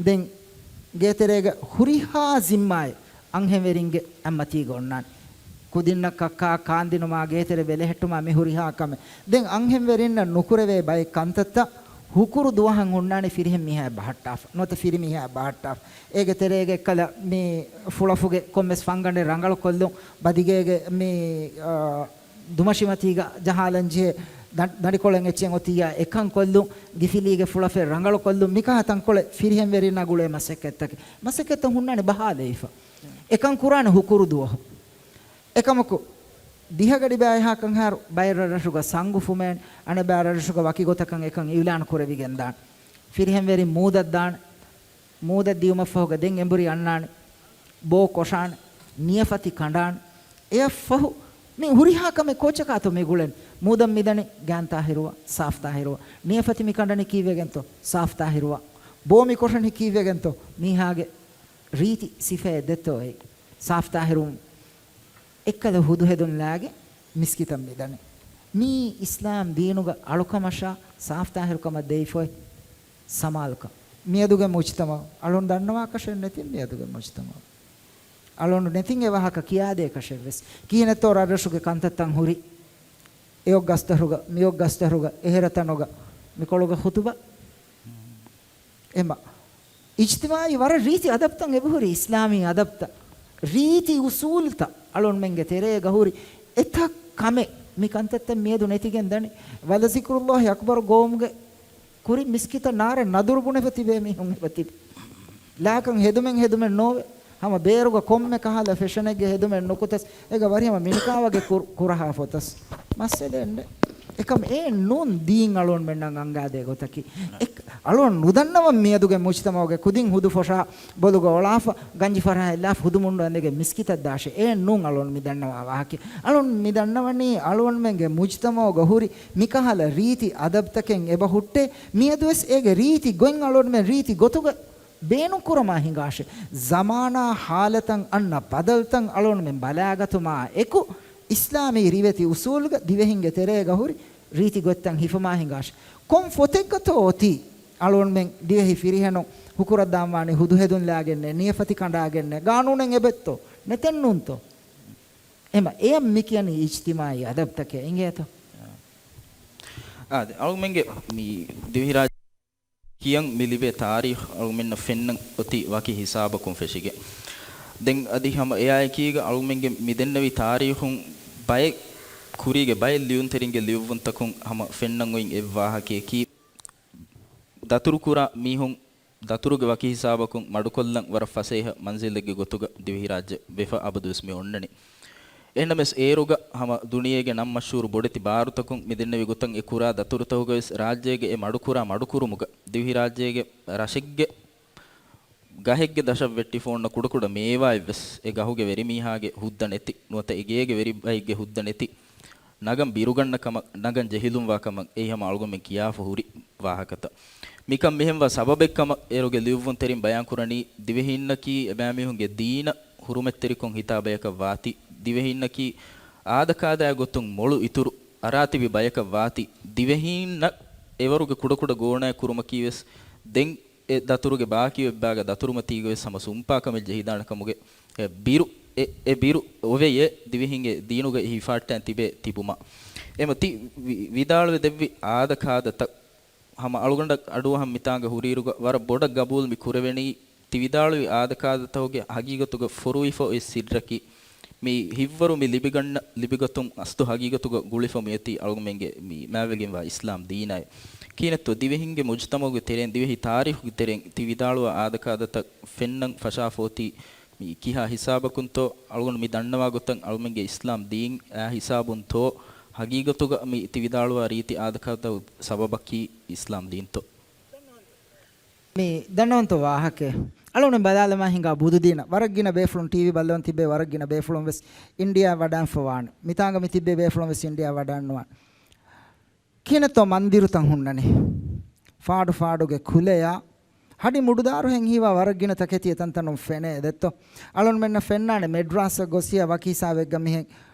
ދެން ގޭތެރޭގަ ހުރިހާ ޒިންމާއެއް އަންހެންވެރިންގެ އަތްމަތީގަ އޮންނާނެ. ކުދިންނަށް ކައްކާ ކާންދިނުމާ، ގޭތެރެ ބެލެހެއްޓުމާ، މި ހުރިހާ ކަމެއް. ދެން އަންހެންވެރިންނަށް ނުކުރެވޭ ބައެއް ކަންތައްތައް ހުކުރު ދުވަހަށް ހުންނާނެ ފިރިހެން މީހާއެއް ބަހައްޓާފަ. ނުވަތަ ފިރިމީހާއެއް ބަހައްޓާފަ. އޭގެ ތެރޭގަ އެއްކަލަ މި ފުޅަފުގެ ކޮންމެސް ފަންގަނޑެއް ރަނގަޅުކޮށްލުން، ބަދިގޭގެ މި، އާ، ދުމަށިމަތީގަ ޖަހާލަން ޖެހޭ ދަ-، ދަނޑިކޮޅެއް އެއްޗެއް އޮތިއްޔާ އެކަން ކޮށްލުން، ގިފިލީގެ ފުޅަފެއް ރަނގަޅުކޮށްލުން، މިކަހަ ތަންކޮޅެއް ފިރިހެންވެރިންނާ ގުޅޭ މަސައްކަތްތަކެއް. މަސައްކަތްތައް ހުންނާނެ ބަހާލައިފަ. އެކަން ކުރާނެ ހުކުރު ދުވަހު. އެކަމަކު، ދިހަ ގަޑި ބައިހާކަން ހާރު ބައެއް ރަށްރަށުގަ ސަނގު ފުމޭނެ، އަނެއް ބައި ރަށްރަށުގަ ވަކި ގޮތަކަށް އެކަން އިއުލާން ކުރެވިގެން ދާނެ. ފިރިހެންވެރިން މޫދަށް ދާނެ. މޫދަށް ދިޔުމަށްފަހުގަ ދެން އެނބުރި އަންނާނެ، ބޯ ކޮށާނެ، ނިޔަފަތި ކަނޑާނެ. އެއަށްފަހު މި ހުރިހާ ކަމެއް ކޯއްޗަކާތޯ މި ގުޅެން؟ މޫދަށް މިދަނީ ގާންތާހިރުވާ، ސާފްތާހިރުވާ. ނިޔަފަތި މި ކަނޑަނީ ކީއްވެގެންތޯ؟ ސާފްތާހިރުވާ. ބޯ މި ކޮށަނީ ކީއްވެގެންތޯ؟ މީހާގެ ރީތި ސިފައެއް ދެއްތޯ އެއީ؟ ސާފްތާހިރުވުން. އެއްކަލަ ހުދުހެދުން ލާގެ މިސްކިތަށް މިދަނީ. މީ އިސްލާމް ދީނުގަ އަޅުކަމަށާ ސާފްތާހިރުކަމަށް ދެވިފައި ސަމާލުކަން. މިއަދުގެ މުޖްތަމަޢު އަޅުން ދަންނަވާކަށެއް ނެތިން. މިއަދުގެ މުޖްތަމަޢު އަޅުން ނެތިން އެ ވާހަކަ ކިޔާދޭކަށެއްވެސް. ކިހިނެއްތޯ ރަށްރަށުގެ ކަންތައްތައް ހުރި. އެއޮށް ގަސްތަހުގަ، މިއޮށް ގަސްތަހުގަ، އެހެރަތަނުގަ، މިކޮޅުގަ ޚުތުބަ. އެމަ އިޖްތިމާޢީ ވަރަށް ރީތި އަދަބްތައް އެބަހުރި، އިސްލާމީ އަދަބްތައް، ރީތި އުސޫލްތައް އަޅުންމެންގެ ތެރޭގަ ހުރި. އެތައް ކަމެއް މި ކަންތައްތައް މިއަދު ނެތިގެން ދަނީ. ވަލަ ޒިކުރުﷲ އަކްބަރު ގޮވުމުގެ ކުރިން މިސްކިތަށް ނާރަ ނަދުރު ބުނެފަ ތިބޭ މީހުން އެބަ ތިބި. ލާކަން ހެދުމެއް ހެދުމެއް ނޯވެ. ހަމަ ބޭރުގަ ކޮންމެ ކަހަލަ ފެޝަނެއްގެ ހެދުމެއް ނުކުތަސް، އޭގަ ވަރިހަމަ މިނިކާވަގެ ކުރ-، ކުރަހާ ފޮތަސް. މައްސަލައެއް ނެތް. އެކަމް އެއެއް ނޫން ދީން އަޅުންމެންނަށް އަންގާދޭ ގޮތަކީ. އެ-، އަޅުން ނުދަންނަވަން މިއަދުގެ މުޖްތަމަޢުގެ ކުދިން ހުދު ފޮށާ ބޮލުގަ އޮޅާފަ، ގަންޖި ފަރާ އެއްލާފަ، ހުދު މުންޑު އަނދެގެ މިސްކިތަށް ދާށޭ. އެއެއް ނޫން އަޅުން މި ދަންނަވާ ވާހަކަ. އަޅުން މި ދަންނަވަނީ އަޅުންމެންގެ މުޖްތަމަޢުގަ ހުރި މިކަހަލަ ރީތި އަދަބްތަކެއް އެބަ ހުއްޓޭ. މިއަދުވެސް އޭގެ ރީތި ގޮތް އަޅުންމެން ރީތި ގޮތުގަ ބޭނުންކުރަމާ ހިނގާށޭ. ޒަމާނާ ހާލަތަށް އަންނަ ބަދަލުތައް އަޅުންމެން ބަލާގަތުމާ އެކު، އިސްލާމީ ރިވެތި އުސޫލުގަ ދިވެހިންގެ ތެރޭގަ ހުރި ރީތި ގޮތްތައް ހިފަމާ ހިނގާށޭ. ކޮން ފޮތެއްގަތޯ އޮތީ؟ އަޅުގަނޑުމެން ދިވެހި ފިރިހެނުން ހުކުރަށް ދާންވާނީ ހުދުހެދުން ލާގެންނޭ، ނިޔަފަތި ކަނޑާގެންނޭ، ގާނޫނެއް އެބައްތޯ؟ ނެތެއްނޫންތޯ؟ އެމަ އެޔަށް މި ކިޔަނީ އިޖްތިމާޢީ އަދަބުތަކެއް އިނގޭތޯ؟ އާދެ، އަޅުގަނޑުމެންގެ މި ދިވެހިރާއްޖެ ކިޔަން މި ލިބޭ ތާރީޚު އަޅުގަނޑުމެންނަށް ފެންނަން އޮތީ ވަކި ހިސާބަކުން ފެށިގެން. ދެން އަދި ހަމަ އެއާއެކީގަ އަޅުގަނޑުމެންގެ މި ދެންނެވި ތާރީޚުން ބައެއް ކުރީގެ ބައެއް ލިޔުންތެރިންގެ ލިޔުއްވުންތަކުން ހަމަ ފެންނަން އޮތް އެއް ވާހަކަޔަކީ، ދަތުރުކުރާ މީހުން ދަތުރުގެ ވަކި ހިސާބަކުން މަޑުކޮށްލަން ވަރަށް ފަސޭހަ މަންޒިލެއްގެ ގޮތުގަ ދިވެހިރާއްޖެ ވެފަ އަބަދުވެސް މި އޮންނަނީ. އެހެންނަމަވެސް އޭރުގަ ހަމަ ދުނިޔޭގެ ނަން މަޝްހޫރު ބޮޑެތި ބާރުތަކުން މި ދެންނެވި ގޮތަށް އެ ކުރާ ދަތުރުތަކުގަވެސް ރާއްޖޭގެ އެ މަޑުކުރާ މަޑުކުރުމުގަ ދިވެހިރާއްޖޭގެ ރަށެއްގެ ގަހެއްގެ ދަށަށް ވެއްޓިފަ އޮންނަ ކުޑަކުޑަ މޭވާއެއްވެސް އެ ގަހުގެ ވެރިމީހާގެ ހުއްދަ ނެތި، ނުވަތަ އެ ގޭގެ ވެރިބައެއްގެ ހުއްދަ ނެތި، ނަގަން ބިރުގަންނަ ކަމަށް، ނަގަން ޖެހިލުންވާ ކަމަށް އެއީ ހަމަ އަޅުގަނޑުމެން ކިޔާފަ ހުރި ވާހަކަތައް. މިކަން މިހެންވާ ސަބަބެއް ކަމަށް އޭރުގެ ލިޔުއްވުންތެރިން ބަޔާންކުރަނީ، ދިވެހީންނަކީ އެބައިމީހުންގެ ދީނަށް ހުރުމަތްތެރިކޮށް ހިތާ ބަޔަކަށް ވާތީ، ދިވެހީންނަކީ އާދަކާދައިގެ ގޮތުން މޮޅު އިތުރު އަރާތިބި ބަޔަކަށް ވާތީ، ދިވެހީންނަށް އެވަރުގެ ކުޑަކުޑަ ގޯނާއެއް ކުރުމަކީވެސް ދެން އެ ދަތުރުގެ ބާކީ އޮތްބާގަ ދަތުރުމަތީގަވެސް ހަމަ ސުންޕާ ކަމެއް ޖެހިދާނެ ކަމުގެ އެ ބިރު، އެ، އެ ބިރު އޮވެޔޭ ދިވެހިންގެ ދީނުގައި ހިފާއްޓާން ތިބޭ ތިބުމަށް. އެމަ ތި ވި-، ވިދާޅުވެ ދެއްވި އާދަކާދަތައް ހަމަ އަޅުގަނޑަށް އަޑުއަހަން މިތާނގަ ހުރިއިރުގަ ވަރަށް ބޮޑަށް ގަބޫލު މި ކުރެވެނީ، ތި ވިދާޅުވި އާދަކާދަތަކުގެ ހަގީގަތުގަ ފޮރުވިފަ އޮތް ސިއްރަކީ، މި ހިއްވަރު މި ލިބިގަންނަ ލިބިގަތުން އަސްލު ހަގީގަތުގަ ގުޅިފަ މިއޮތީ އަޅުގަނޑުމެންގެ މި މާތްވެގެންވާ އިސްލާމް ދީނާއި. ކިހިނެއްތޯ ދިވެހިންގެ މުޖުތަމަޢުގެ ތެރެއިން ދިވެހި ތާރީޚުގެ ތެރެއިން ތި ވިދާޅުވާ އާދަކާދަތައް ފެންނަން ފަށާފަ އޮތީ މި ކިހާ ހިސާބަކުންތޯ؟ އަޅުގަނޑު މި ދަންނަވާ ގޮތަށް އަޅުމެންގެ އިސްލާމް ދީން އާ ހިސާބުންތޯ؟ ހަގީގަތުގަ މި ތި ވިދާޅުވާ ރީތި އާދަކާދަތައް ސަބަބަކީ އިސްލާމް ދީންތޯ؟ މި ދަންނަވަންތޯ ވާހަކައެއް؟ އަޅުގަނޑު ބަލާލަމާ ހިނގާ ބުދުދީނަށް ވަރަށް ގިނަ ބޭފުޅުން ޓީވީ ބައްލަވަން ތިބޭ، ވަރަށް ގިނަ ބޭފުޅުން ވެސް އިންޑިއާ ވަޑާންފަ ވާނެ. މިތާނގަ މި ތިބޭ ބޭފުޅުން ވެސް އިންޑިއާ ވަޑާންނުވާނެ. ކިހިނެއްތޯ މަންދިރުތައް ހުންނަނީ؟ ފާޑު ފާޑުގެ ކުލަޔާ، ހަޑި މުޑުދާރުހެން ހީވާ ވަރަށް ގިނަ ތަކެތި އެތަންތަނުން ފެނޭ ދެއްތޯ. އަޅުންމެންނަށް ފެންނާނެ މެޑްރާސަށް ގޮސް ހިޔާ ވަކި ހިސާބެއްގަ މިހެން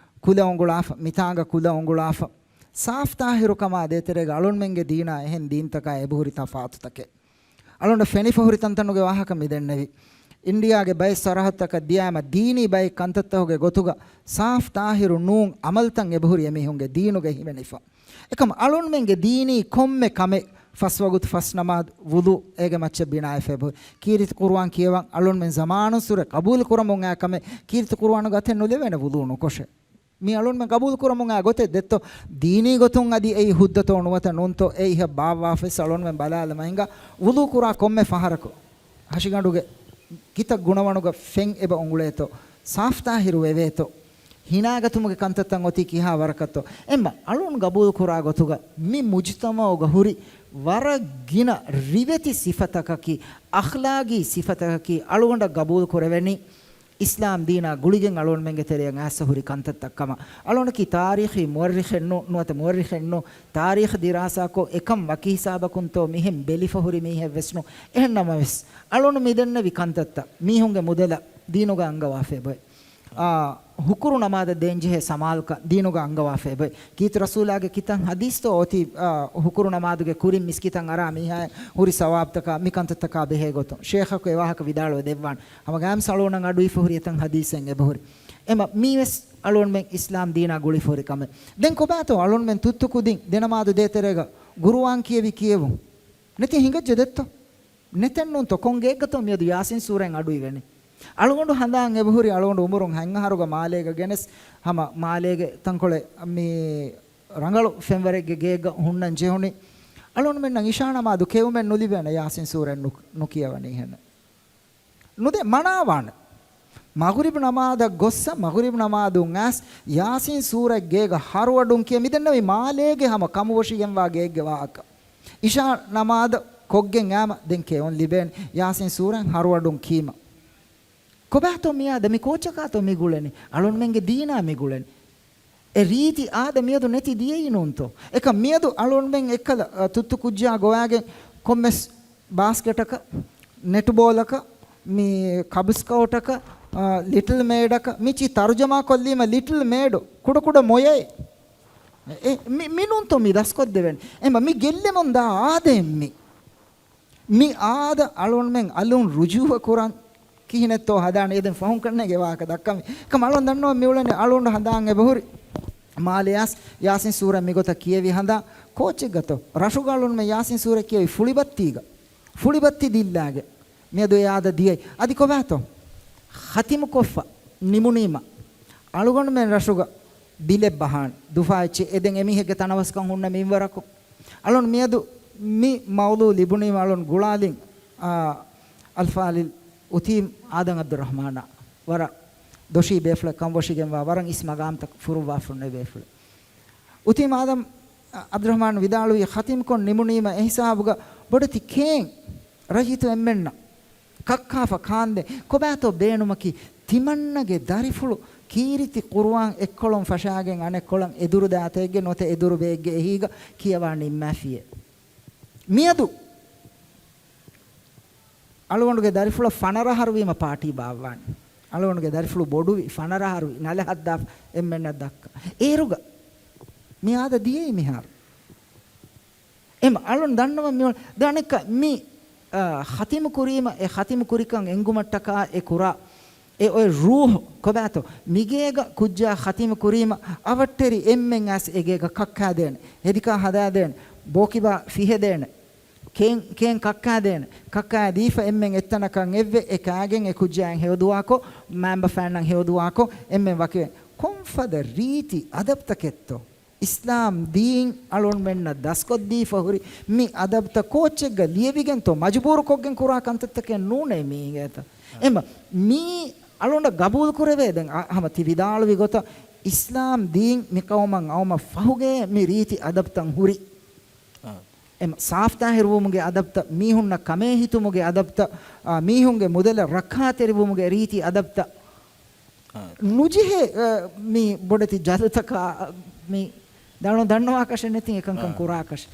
ކުލަ އުނގުޅާފަ، މިތާނގަ ކުލަ އުނގުޅާފަ. ސާފްތާހިރުކަމާ ދޭތެރޭގަ އަޅުންމެންގެ ދީނާ އެހެން ދީންތަކާ އެބަހުރި ތަފާތުތަކެއް. އަޅުން ފެނިފަ ހުރި ތަންތަނުގެ ވާހަކަ މި ދެންނެވި. އިންޑިއާގެ ބައެއް ސަރަހައްދުތަކަށް ދިޔާމަ ދީނީ ބައެއް ކަންތައްތަކުގެ ގޮތުގަ ސާފް ތާހިރު ނޫން އަމަލްތައް އެބަހުރި އެމީހުންގެ ދީނުގައި ހިމެނިފަ. އެކަމް އަޅުންމެންގެ ދީނީ ކޮންމެ ކަމެއް ފަސް ވަގުތު ފަސް ނަމާދު ވުޟޫ އޭގެ މައްޗަށް ބިނާވެފަ އެބަހުރި. ކީރިތި ޤުރުއާން ކިޔަވަން އަޅުންމެން ޒަމާނުއްސުރެ ޤަބޫލު ކުރަމުން އާ ކަމެއް ކީރިތި ޤުރުއާނުގަ އަތެއް ނުލެވޭނެ ވުޟޫ ނުކޮށެ. މި އަޅުންމެން ޤަބޫލު ކުރަމުން އާ ގޮތެއް ދެއްތޯ؟ ދީނީ ގޮތުން އަދި އެއީ ހުއްދަތޯ ނުވަތަ ނޫންތޯ އެ އިހަށް ބާއްވާފަވެސް އަޅުންމެން ބަލާލަމާ ހިނގާ ވުޟޫ ކުރާ ކޮންމެ ފަހަރަކު ހަށިގަނޑުގެ ކިތައް ގުނަވަނުގަ ފެން އެބަ އުނގުޅޭތޯ؟ ސާފްތާހިރު ވެވޭތޯ؟ ހިނާގަތުމުގެ ކަންތައްތައް އޮތީ ކިހާ ވަރަކަށްތޯ؟ އެމަ އަޅުން ގަބޫލު ކުރާ ގޮތުގަ މި މުޖުތަމަޢުގަ ހުރި ވަރަށް ގިނަ ރިވެތި ސިފަތަކަކީ، އަޚްލާގީ ސިފަތަކަކީ އަޅުގަނޑަށް ގަބޫލު ކުރެވެނީ އިސްލާމް ދީނާ ގުޅިގެން އަޅުންމެންގެ ތެރެއަށް އައިސްފަ ހުރި ކަންތައްތައް ކަމަށް. އަޅުންނަކީ ތާރީޚީ މުއައްރިޚެއްނޫ، ނުވަތަ މުއައްރިޚެއްނޫ، ތާރީޚް ދިރާސާކޮށް އެކަން ވަކި ހިސާބަކުންތޯ މިހެން ބެލިފަ ހުރި މީހެއްވެސްނޫ. އެހެން ނަމަވެސް، އަޅުން މި ދެންނެވި ކަންތައްތައް މީހުންގެ މުދަލަށް ދީނުގަ އަންގަވާފަ އެބައޮތް. އާ، ހުކުރު ނަމާދަށް ދޭންޖެހޭ ސަމާލުކަން ދީނުގަ އަންގަވާފަ އެބައޮތް. ކީރިތި ރަސޫލާގެ ކިތަން ޙަދީޘްތޯ އޮތީ، އާ، ހުކުރު ނަމާދުގެ ކުރިން މިސްކިތަށް އަރާ މީހާއަށް ހުރި ސަވާބުތަކާ މި ކަންތައްތަކާ ބެހޭ ގޮތުން؟ ޝޭޚަކު އެ ވާހަކަ ވިދާޅުވެ ދެއްވާނެ. ހަމަ ގާމްސް އަޅުގަނޑަށް އަޑުއިވިފަ ހުރި އެތަން ޙަދީޘެއް އެބަހުރި. އެމަ މީވެސް އަޅުގަނޑުމެން އިސްލާމް ދީނާ ގުޅިފަ ހުރި ކަމެއް. ދެން ކޮބާތޯ އަޅުގަނޑުމެން ތުއްތު ކުދިން ދެނަމާދު ދޭތެރޭގަ ގުރުއާން ކިޔެވި ކިޔެވުން؟ ނެތި ހިނގައްޖެ ދެއްތޯ؟ ނެތެއްނޫންތޯ؟ ކޮން ގެއެއްގަތޯ މިއަދު ޔާސީން ސޫރައިން އަޑު އިވެނީ؟ އަޅުގަނޑު ހަނދާން އެބަހުރި އަޅުގަނޑު އުމުރުން ހަތް އަހަރުގަ މާލޭގަ ގެނެސް ހަމަ މާލޭގެ ތަންކޮޅެއް މި ރަނގަޅު ފެންވަރެއްގެ ގެއެއްގަ ހުންނަން ޖެހުނީ. އަޅުގަނޑުމެންނަށް އިޝާ ނަމާދު ކެއުމެއް ނުލިބޭނެ ޔާސީން ސޫރައިން ނު-، ނުކިޔަވަނީހެން. ނުދޭ، މަނާވާނެ. މަޣުރިބް ނަމާދަށް ގޮއްސަ، މަޣުރިބް ނަމާދުން އައިސް، ޔާސީން ސޫރަތް ގޭގަ ހަރުއަޑުން ކިޔަ މިދެންނެވި މާލޭގެ ހަމަ ކަމުވޮށިގެންވާ ގެއެއްގެ ވާހަކަ. އިޝާ ނަމާދަށް ކޮށްގެން އައިމަ ދެން ކެއުން ލިބޭނެ ޔާސީން ސޫރަތް ހަރުއަޑުން ކީމަ. ކޮބާތޯ މިއާދަ މި ކޯޗަކާތޯ މި ގުޅެނީ؟ އަޅުންމެންގެ ދީނާ މި ގުޅެނީ. އެ ރީތި އާދަ މިއަދު ނެތި ދިޔައީ ނޫންތޯ؟ އެކަމް މިއަދު އަޅުންމެން އެއްކަލަ، އަ، ތުއްތު ކުއްޖާ ގޮވާގެން ކޮންމެސް ބާސްކެޓަކަށް، ނެޓްބޯލަކަށް، މި ކަބް ސްކައުޓަކަށް، އަ، ލިޓްލް މޭޑަކަށް، މިޗި ތަރުޖަމާ ކޮށްލީމަ ލިޓްލް މޭޑު، ކުޑަކުޑަ މޮޔައެއް. އެ، މި، މި ނޫންތޯ މި ދަސްކޮށްދެވެން؟ އެމަ މި ގެއްލެމުން ދާ އާދައެއް މި. މި އާދަ އަޅުންމެން އަލުން ރުޖޫއަ ކުރަން ކިހިނެއްތޯ ހަދާނެ؟ އެދެން ފަހުން ކަންނޭގެ ވާހަކަ ދައްކަމި. ކަމަ އަޅުން ދަންނަވަން މިއުޅެނީ އަޅުން ހަނދާން އެބަހުރި މާލެ ޔާސް، ޔާސިން ސޫރަ މިގޮތަށް ކިޔެވި ހަނދާން. ކޯޗެއްގަތޯ؟ ރަށުގަ އަޅުންމެން ޔާސިން ސޫރަ ކިޔެވި ފުޅިބައްތީގަ. ފުޅިބައްތި ދިއްލާގެ. މިއަދު އެ އާދަ ދިޔައީ. އަދި ކޮބާތޯ؟ ޚަތިމުކޮށްފަ ނިމުނީމަ އަޅުގަނޑުމެން ރަށުގަ ބިލެއް ބަހާނެ. ދުފާ އެއްޗެއް. އެދެން އެމީހެއްގެ ތަނަވަސްކަން ހުންނަ މިންވަރަކު. އަޅުން މިއަދު މި މައުޟޫ ލިބުނީމަ އަޅުން ގުޅާލިން، އާ، އަލްފާޟިލް އުތީމް އާދަމް ޢަބްދުއްރަޙްމާނާ. ވަރަށް ދޮށީ ބޭފުޅެއް، ކަންބޮށިގެންވާ، ވަރަށް އިސް މަގާމްތައް ފުރުއްވާފަ އޮންނަ ބޭފުޅެއް. އުތީމް އާދަމް ޢަބްދުއްރަޙްމާން ވިދާޅުވީ، ޚަތިމްކޮށް ނިމުނީމަ އެހިސާބުގަ ބޮޑެތި ކޭން ރައްޔިތު އެންމެންނަށް ކައްކާފަ ކާންދޭން. ކޮބާތޯ ބޭނުމަކީ؟ ތިމަންނަގެ ދަރިފުޅު ކީރިތި ޤުރުއާން އެއްކޮޅުން ފަށާގެން އަނެއްކޮޅަށް އެދުރުދާތައެއްގެ ނުވަތަ އެދުރުބައެއްގެ އެހީގަ ކިޔަވާ ނިންމާފިއޭ. މިއަދު އަޅުގަނޑުގެ ދަރިފުޅަށް ފަނަރަ އަހަރުވީމަ ޕާޓީ ބާއްވާނެ. އަޅުގަނޑުގެ ދަރިފުޅު ބޮޑުވި، ފަނަރަ އަހަރުވި، ނަލަ ހައްދާފަ އެންމެންނަށް ދައްކާ. އޭރުގަ މި އާދަ ދިޔައީ މިހާރު. އެމަ އަޅުން ދަންނަވަން މިއުޅެނީ ދަނެއްކަ މި، އާ، ޚަތިމު ކުރީމަ، އެ ޚަތިމު ކުރިކަން އެނގުމަށްޓަކާ އެ ކުރާ އެ އޮތް ރޫޙު ކޮބާތޯ؟ މިގޭގަ ކުއްޖާ ޚަތިމު ކުރީމަ އަވަށްޓެރި އެންމެން އައިސް އެގޭގަ ކައްކާދޭނެ، ހެދިކާ ހަދާދޭނެ، ބޯކިބާ ފިހެދޭނެ، ކޭން، ކޭން ކައްކާދޭނެ. ކައްކާ ދީފަ އެންމެން އެއްތަނަކަށް އެއްވެ، އެ ކާގެން އެ ކުއްޖާއިން ހެޔޮދުވާކޮށް، މައިންބަފައިންނަށް ހެޔޮދުވާކޮށް، އެންމެން ވަކިވެ. ކޮންފަދަ ރީތި އަދަބްތަކެއްތޯ؟ އިސްލާމް ދީން އަޅުންމެންނަށް ދަސްކޮށްދީފަ ހުރި މި އަދަބްތައް ކޯއްޗެއްގަ ލިޔެވިގެންތޯ މަޖުބޫރުކޮށްގެން ކުރާ ކަންތައްތަކެއް ނޫނޭ މީ އިނގޭތަ؟ އެމަ މީ އަޅުންނަށް ގަބޫލު ކުރެވޭ. ދެން އަ، ހަމަ ތި ވިދާޅުވި ގޮތަށް އިސްލާމް ދީން މި ޤައުމަށް އައުމަށް ފަހުގައޭ މި ރީތި އަދަބްތައް ހުރި. އާ. އެމަ ސާފްތާހިރުވުމުގެ އަދަބްތައް، މީހުންނަށް ކަމޭހިތުމުގެ އަދަބްތައް، އާ، މީހުންގެ މުދަލަށް ރައްކާތެރިވުމުގެ ރީތި އަދަބްތައް. އާ. ނުޖެހޭ، އަ، މި ބޮޑެތި ޖަލުތަކާ، މި ދަނު ދަންނަވާކަށެއް ނެތި އެކަންކަން އާ. ކުރާކަށެއް.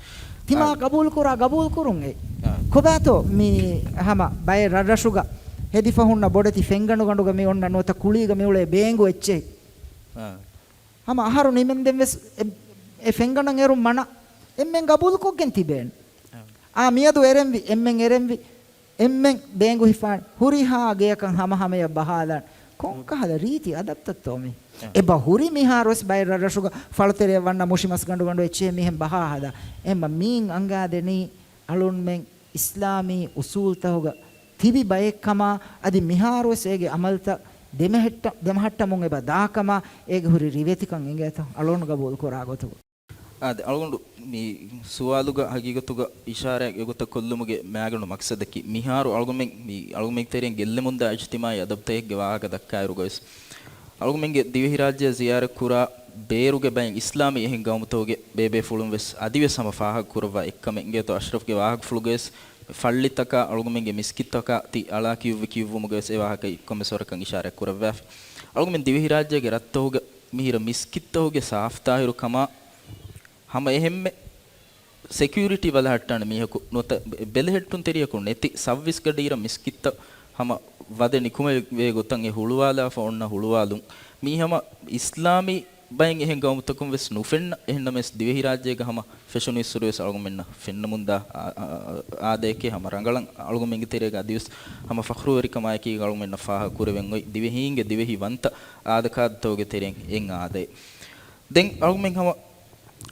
ތިމާ އާ. ގަބޫލުކުރާ، ގަބޫލުކުރުން އެ. އާ. ކޮބާތޯ މި ހަމަ ބައެއް ރަށްރަށުގަ ހެދިފަ ހުންނަ ބޮޑެތި ފެންގަނޑުގަނޑުގަ މި އޮންނަ ނުވަތަ ކުޅީގަ މި އުޅޭ ބޭނގު އެއްޗެހި. އާ. ހަމަ އަހަރު ނިމެންދެން ވެސް އެ، އެ ފެންގަނޑަށް އެރުން މަނަ. އެންމެން ގަބޫލުކޮށްގެން ތިބޭނެ. އާ. އާ، މިއަދު އެރެންވި، އެންމެން އެރެންވި، އެންމެން ބޭނގު ހިފާނެ. ހުރިހާ ގެޔަކަށް ހަމަހަމަޔަށް ބަހާލާނެ. ކޮންކަހަލަ ރީތި އަދަބްތައްތޯ މީ؟ އާ. އެބަ ހުރި މިހާރުވެސް ބައެއް ރަށްރަށުގަ ފަޅުތެރެއަށް ވަންނަ މުށިމަސްގަނޑުގަނޑު އެއްޗެހި މިހެން ބަހާ ހަދާ. އެމަ މީން އަނގާދެނީ އަޅުންމެން އިސްލާމީ އުސޫލްތަކުގަ ތިބި ބައެއްކަމާ، އަދި މިހާރުވެސް އޭގެ އަމަލްތައް ދެމެހެއްޓަ-، ދެމަހައްޓަމުން އެބަ ދާކަމާ އޭގެ ހުރި ރިވެތިކަން އެނގޭތަ އަޅުން ގަބޫލު ކުރާ ގޮތުގަ. އާދެ، އަޅުގަނޑު މި ސުވާލުގަ ހަގީގަތުގަ އިޝާރާތް އެގޮތަށް ކޮށްލުމުގެ މައިގަނޑު މަޤްޞަދަކީ، މިހާރު އަޅުގަނޑުމެން މި އަޅުގަނޑުމެން ތެރެއިން ގެއްލެމުންދާ އިޖްތިމާޢީ އަދަބްތައެއްގެ ވާހަކަ ދައްކާއިރުގަވެސް، އަޅުގަނޑުމެންގެ ދިވެހިރާއްޖެއަށް ޒިޔާރަތްކުރާ ބޭރުގެ ބައިން އިސްލާމީ އެހެން ގައުމުތަކުގެ ބޭބޭފުޅުން ވެސް އަދިވެސް ހަމަ ފާހަގަ ކުރައްވާ އެއްކަމެއް އިނގޭތޯ އަޝްރަފްގެ ވާހަކަފުޅުގަވެސް ފައްޅިތަކާ އަޅުގަނޑުމެންގެ މިސްކިތްތަކާ ތި އަޅާ ކިޔުއްވި ކިޔުއްވުމުގަވެސް އެ ވާހަކަ އެއްކޮށް މި ސޮރަކަށް އިޝާރާތް ކުރައްވާފި. އަޅުގަނޑުމެން ދިވެހިރާއްޖޭގެ ރަށްތަކުގަ މިހިރަ މިސްކިތްތަކުގެ ސާފްތާހިރުކަމާ ހަމަ އެހެންމެ ސެކިއުރިޓީ ބަލަހައްޓާނެ މީހަކު ނުވަތަ ބެ-، ބެލެހެއްޓުންތެރިޔަކު ނެތި ސައުވީސް ގަޑިއިރަށް މިސްކިތްތައް ހަމަ ވަދެ ނިކުމެވޭ ގޮތަށް އެ ހުޅުވާލާފަ އޮންނަ ހުޅުވާލުން މީ ހަމަ އިސްލާމީ ބައެއް އެހެން ގައުމުތަކުން ވެސް ނުފެންނަ، އެހެންނަމަވެސް ދިވެހިރާއްޖޭގަ ހަމަ ފެށުނުއިސްވުރެވެސް އަޅުގަނޑުމެންނަށް ފެންނަމުންދާ އާ، އާ، އާ، އާދައެކޭ ހަމަ ރަނގަޅަށް އަޅުގަނޑުމެންގެ ތެރޭގަ އަދިވެސް ހަމަ ފަޚްރުވެރިކަމާއެކީގަ އަޅުގަނޑުމެންނަށް ފާހަގަ ކުރެވެން އޮތް ދިވެހީންގެ ދިވެހި ވަންތަ އާދަކާދަތަކުގެ ތެރެއިން އެއް އާދައެއް. ދެން އަޅުގަނޑުމެން ހަމަ